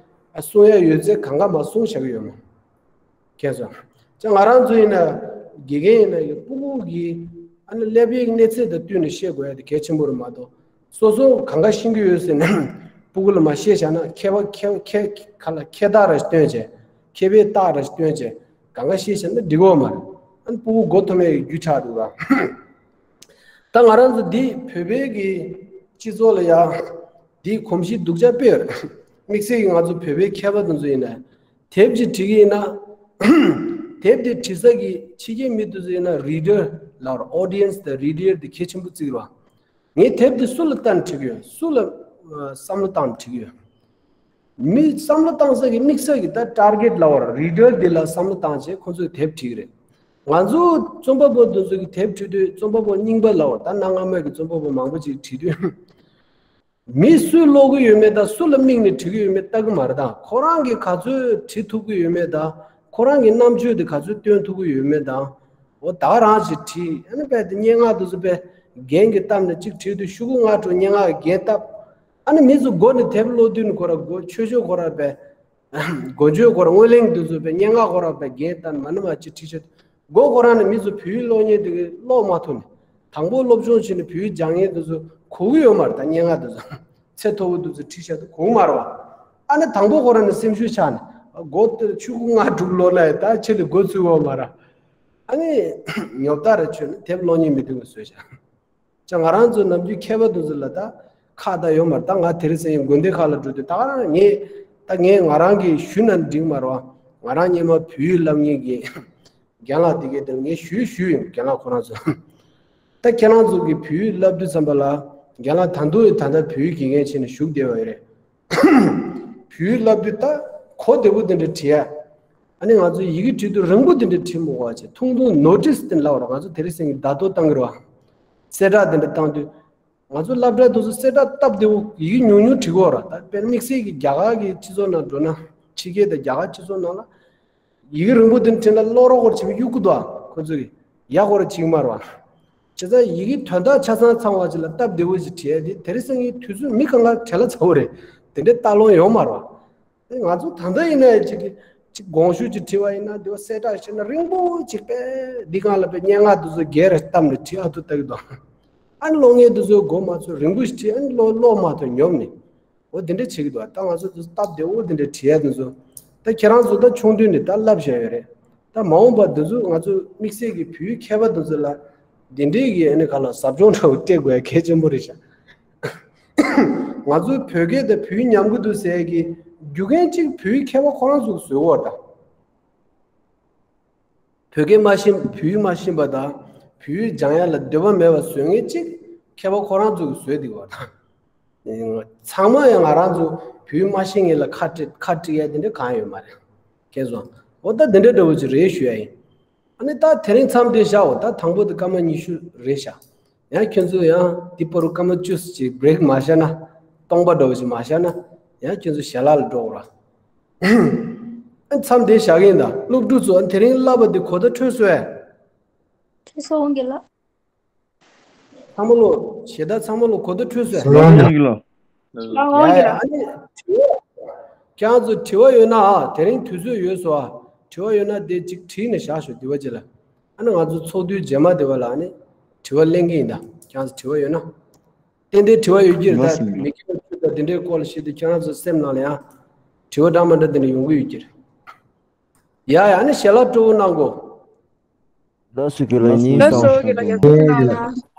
ཨ་གསུང་ཡ་ཡོད་ཚད་གང་ག་མ་གསུང་བཞག་གི་ཡོད་མོད། མཁྱེན་སོང་། ཅག་ང་རང་ཚོ་ཡིན་ན་དགེ་རྒན་ཡིན་ན་ཡང་སྤུ་གུ་གི་ཨ་ནི་ཀླད་པའི་གནས་ཚད་དང་བསྟུན་ནས་བཤད་དགོས་ཡ་དེ་གལ་ཆེན་པོ་རེད་མ་གཏོགས། སོ་སོ་གང་ག་ཤེས་ཀྱི་ཡོད་ཟེར་ནས་སྤུ་གུ་ལ་མ་བཤད་བཞག་ན་མཁས་པ་མཁས་མཁས་ག་ལ་མཁས་རྟགས་ར་ཞིག་སྟོན་བྱས། མཁས་པའི་རྟགས་ར་ཞིག་སྟོན་བྱས་གང་ག་བཤད་བཞག་ན་འགྲིག་གི་ཡོད་མ་རེད། ཨ་ནི་སྤུ་གུ་མགོ་འཐོམ་ཡ་གི་རྒྱུ་ཆགས་འདུག་ག། ད་ང་རང་ཚོ་འདི་བོད་པའི་གི་སྤྱི་ཚོགས་ལ་ཡ་འདི་གོམས་གཤིས་སྡུག་ཅག་དཔེ་ཡོད་རེད། དམིགས་བསལ་གྱི་ང་ཚོ་བོད་པའི་མཁས་པ་དེ་ཚོ་ཡིན་ན་དེབ་ཅིག་བྲིས་ཀྱི་ཡིན་ན། དེབ་དེ་བྲིས་ས་གི་ཕྱི་རྒྱལ་མི་དེ་ཚོ་ཡིན་ན་རི་ཌར་ལབ་ར། ཨོ་ཌི་ཡན་སི་དང་རི་ཌར་དེ་གལ་ཆེན་པོ་བརྩི་གི་རེད་བ། ངས་དེབ་དེ་སུ་ལ་བལྟས་ནས་བྲིས་ཀྱི་ཡོད། སུ་ལ་ཨ་བསམ་བློ་བཏང་ནས་བྲིས་ཀྱི་ཡོད། མི་བསམ་བློ་བཏང་ས་གི་དམིགས་ས་གི་ད་ཊར་གེཊ་ལབ་ར། རི་ཌར་འདི་ལ་བསམ་བློ་བཏང་བྱས་ཁོ་ཚོས་དེབ་བྲིས་ཀྱི་རེད། ང་ཚོ་རྩོམ་པ་པོ་འདི་ཚོ་གི་དེབ་བྲིས་དུས་རྩོམ་པ་པོ་རྙིང་པ་ལབ་ར། ད་གནའ་སྔ་མོའི་གི་རྩོམ་པ་པོ་མང་པོ་ཅིག་བྲིས་དུས། མི་སུས་ཀློག་གི་ཡོད་མེད་དང་སུ་ལ་དམིགས་ནས་བྲིས་ཀྱི་ཡོད་མེད་ལྟ་གི་མ་རེད་ད། ཁོ་རང་གིས་ག་ཚོད་བྲིས་ཐུབ་ཀྱི་ཡོད་མེད་དང་། ཁོ་རང་གི་རྣམ་དཔྱོད་དེ་ག་ཚོད་སྟོན་ཐུབ་ཀྱི་ཡོད་མེད་དང་། འོ་ད་རང་ཞིག་བྲིས། ཨ་ནི་དཔེ་དེ་སྙན་ངག་དེ་ཚོ་དཔེ་རྒྱན་གྱི་བཏབ་ནས་གཅིག་བྲིས་དུས་ཤོག་གུ་ལྔ་དྲུག་སྙན་ངག་གི་རྒྱན་བཏབ། ཨ་ནི་མི་ཚོ་མགོ་ནས་དེབ་ཀློག་དུས་ནི་ཁོ་ར་མགོ་ཆོས་ཆོས་ཁོ་ར་དཔེ། མགོ་བརྗོད་ཁོ་ར་སྔོན་གླེང་དེ་ཚོ་དཔེ་སྙན་ངག་ཁོ་ར་དཔེ་རྒྱན་བཏབ་ནས་མ་ནི་མ་གཅིག་བྲིས་ཤོག་མགོ་ཁོ་རང་ནས་མི་ཚོ་བོད་ཡིག་ཀློག་མཁན་དེ་གི་ཀློག་མ་ཐུབ་ནས། དང་པོ་སློབ་སྦྱོང་བྱས་ནས་བོད་ཡིག་སྦྱང་མཁན་དེ་ཚོ་གོ་གི་ཡོད་མ་རེད་ད། སྙན་ངག་དེ་ཚོ་ཚད་མཐོ་པོ་དེ་ཚོ་བྲིས་བཞག་དེ་གོ་གི་མ་རེད་བ། ཨ་ནི་དང་པོ་ཁོ་རང་ནས་སེམས་ཤུགས་ཆག་ནས་མགོ་དེ་ཆུ་ཁུང་ལྔ་དྲུག་ལོ་ལ་ཡ་ད་ཆེ་ལས་མགོ་ཚུགས་ཡོད་མ་རེད། ཨ་ནི་ཉོབ་ཐག་ར་ཆོད་ནས་དེབ་ཀློག་མཁན་མི་འདུག་ག་བཟོས་བཞག་ཅག་ང་རང་ཚོ་ནམ་རྒྱུན་མཁས་པ་དེ་ཚོ་ལ་ད་ཁག་ད་ཡོད་མ་རེད། ད་ང་དེ་རིང་སང་ཉིན་དགོན་སྡེ་ཁག་ལ་འགྲོ་དུས་ད་ག་རང་ངས་ད་ངས་ང་རང་གིས་ཞུས་ན་འགྲིག་མ་རེད་བ། ང་རང་སྔོན་མ་བོད་ཡིག་བསླབ་མཁན་གྱི་རྒན་ལགས་དེ་གས་དེ་ངས་ཞུས་ཞུས་ཡིན། རྒན་ལགས་ཁོ་རང་ཚོ། ད་ཁྱེད་རང་ཚོ་གིས་བོད་ཡིག་བསླབ་དུས་ཙམ་པ་ལ་རྒན་ལགས་ད་དུང་ཡང་ད་ལྟ་བོད་ཡིག་དགེ་རྒན་བྱས་ནས་བཞུགས་བསྡད་པ་ཡོད་རེད། བོད་ཡིག་བསླབ་དུས་ད་གོ་བདེ་པོ་དེ་འདྲ་བྲིས་ཡ། ཨ་ནི་ང་ཚོ་ཡི་གེ་བྲིས་དུས་རིང་པོ་དེ་འདྲ་བྲིས་མི་དགོས་པ་བྱས། ཐུང་ཐུང་ནོ་ཊིས་དེ་ལབ་ར། ང་ཚོ་དེ་རིང་སང་ཉིན་བརྡ་ཐོ་བཏང་གི་རེད་བ། གསལ་བསྒྲགས་དེ་འདྲ་བཏང་དུས། ང་ཚོ་སློབ་གྲྭ་དེ་ཚོ་གསལ་བསྒྲགས་སྟབས་བདེ་པོ་ཡི་གེ་ཉུང་ཉུང་བྲིས་དགོས་ར། ད་དཔེར་ན་དམིགས་བསལ་གྱི་རྒྱ་གར་གྱི་སྤྱི་ཚོགས་ནང་འགྲོ་ན། ཕྱི་རྒྱལ་དང་རྒྱ་གར་སྤྱི་ཚོགས་ནང་ལ། ཡི་གེ་རིང་པོ་དེ་འདྲ་བྲིས་ན་ཀློག་རོགས་སྐོར་བྱེད་པ་གཡུག་གི་འདུག་ཨ། ཁོ་ཚོ་གིས་ཡག་པོ་ར་བྲིས་ཀྱི་མ་རེད་བ། བྱས་ཙང་ཡི་གེ་དོན་དག་ཆ་ཚང་ཚང་བ་ཅིག་ལ་སྟབས་བདེ་པོ་ཞིག་བྲིས་ཡ་དེ་དེ་རིང་སང་ཉིན་དུས་ཚོད་མི་གང་ག་བྲེལ་བ་ཚ་པོ་རེད། དེ་འདྲའི་ལྟ་ལོང་ཡོད་མ་རེད་བ། ང་ཚོ་ད་ལྟ་ཡིན་ན་ཅིག་ཅིག་དགོངས་ཞུ་ཅིག་བྲིས་པ་ཡིན་ན་དེ་བ་གསལ་བསྒྲགས་བྱས་ན་རིང་པོ་ཅིག་པས་འདི་སྒང་ལ་པས་སྙན་ངག་དེ་ཚོ་རྒྱས་ར་བཏབ་ནས་བྲིས་ཨ་ཐུ་ལྟ་གི་འདུག་ཨ་ནི་ཀློག་མཁན་དེ་ཚོའི་མགོ་མ་ཚོས་རིང་པོ་ཞིག་བྲིས། ཨ་ནི་ཀློག་ཀློག་མ་ཐུབ་ཉོབ་ནས། འོ་དེ་འདྲ་བྱེད་ཀྱི་འདུག་ད་ང་ཚོ་དེ་ཚོ་སྟབས་བདེ་པོ་དེ་འདྲ་བྲིས་ཡ་དེ་ཚོ། ད་ཁྱེད་རང་ཚོ་ད་ཆུང་དུས་ནས་ད་བསླབ་བཞག་ཡོད་རེད། ད་མ་འོངས་པ་དེ་ཚོ་ང་ཚོ་དམིགས་བསལ་གྱི་བོད་ཡིག་མཁས་པ་དེ་ཚོ་ལ་དེ་འདྲའི་གི་ཨ་ནི་ག་ལ་ཟབ་སྦྱོང་འདྲ་བོ་སྤྲད་དགོས་ཡ་གལ་ཆེན་པོ་རེད་ཤག་ང་ཚོའི་བོད་སྐད་དང་བོད་ཡིག་ཉམས་ཀྱི་འདུག་ཟེར་གྱི་རྒྱུ་རྐྱེན་གཅིག་བོད་ཡིག་མཁས་པ་ཁོ་རང་ཚོས་བཟོས་ཡོད་རེད་ད། བོད་སྐད་མ་ཤེས། བོད་ཡིག་མ་ཤེས་པ་དང་ བོད་ཡིག་སྦྱང་ཡ་ལ་འདོད་པ་མེད་པ་བཟོ་མཁན་གཅིག་མཁས་པ་ཁོ་རང་ཚོ་གིས་བཟོས་བསྡད་ཡོད་པ་དང་། ཚང་མ་ཡང་ང་རང་ཚོ་བོད་ཡིག་མ་ཤེས་མཁན་ལ་ཁ་བྲལ་ཁ་བྲལ་ཡ་དེ་འདྲ་གང་ཡོད་མ་རེད། མཁྱེན་སོང་། འོ་ད་དེ་འདྲ་འདྲ་བོ་ཅིག་རེད་ཞུ་ཡ་ཡིན། ཨ་ནི་ད་དེ་རིང་མཚམས་དེ་བཞག་འོ་ད་དང་པོ་དེ་སྐར་མ་ཉི་ཤུ་རེད་བཞག་ཡང་ཁྱོད་ཚོ་ཡང་འདི་བར་དུ་སྐར་མ་བཅུ་ཅིག་བྷི་རེག་མ་བཞག་ན། སྟོང་པ་འདྲ་བོ་ཞིག་མ་བཞག་ན། ཡང་ཁྱོད་ཚོ་ཞལ་ལག་ལ་འགྲོ་འོ་ར། ཨ་མཚམས་དེ་བཞག་གི་ཡིན་ད། སློབ་ཕྲུག་ཚོ་ཨ་དེ་རིང་བསླབ་པ་འདི་གོ་བརྡ་འཕྲོད་སོང་ངས། འཕྲོད་སོང་གི་ལགས། ཚང་མ་ལོ་ཞེ་ད་ཚང་མ་ལོ་གོ་བརྡ་འཕྲོད་སོང་ངས། ལགས་ཡིན་གི་ལགས། ལགས་འོང་གི་ལགས། ཨ་ནི་དྲི་བ། ཁྱེད་རང་ཚོ་དྲི་བ་ཡོད་ན་ཨ་དེ་རིང་དུས་ཚོད་ཡོད་སོང་ཨ། དྲི་བ་ཡོད་ན་དེ་གཅིག་བྲིས་ནས་བཞག་ཤོག་དེ་བ་ཅིག་ལ། ཨ་ནི་ང་ཚོ་ཚོགས་དུས་རྗེས་མ་དེ་བ་ལ་ཨ་ནི་དྲི་བ་ལེན་གི་ཡིན་ད། ཁྱེད་རང་ཚོ་དྲི་བ་ཡོད་ན། ཏན་ཏན་དྲི་བ་ཡོད་ཀྱི་རེད་ད། མི་སྐྱ་ཆོས་དང་དེ་འདྲའི་སྐོར་ལ་བཤད་དུས་ཁྱེད་རང་ཚོ་སེམས་ནང་ལ་ཡང་དྲི་བ་འདྲ་མི་འདྲ་དེ་འདྲ་ཡོང་གི་ཡོད་ཀྱི་རེད། ཡ་ཡ་ཨ་ནི་ཞལ་ལག་སྤྲོ་བོ་གནང་གོ། ལགས་སོ་རྒན་ལགས། སྙིང་ལགས་སོ་རྒན་ལགས། རྒྱལ་ཁ་ཐོབ་གནང་།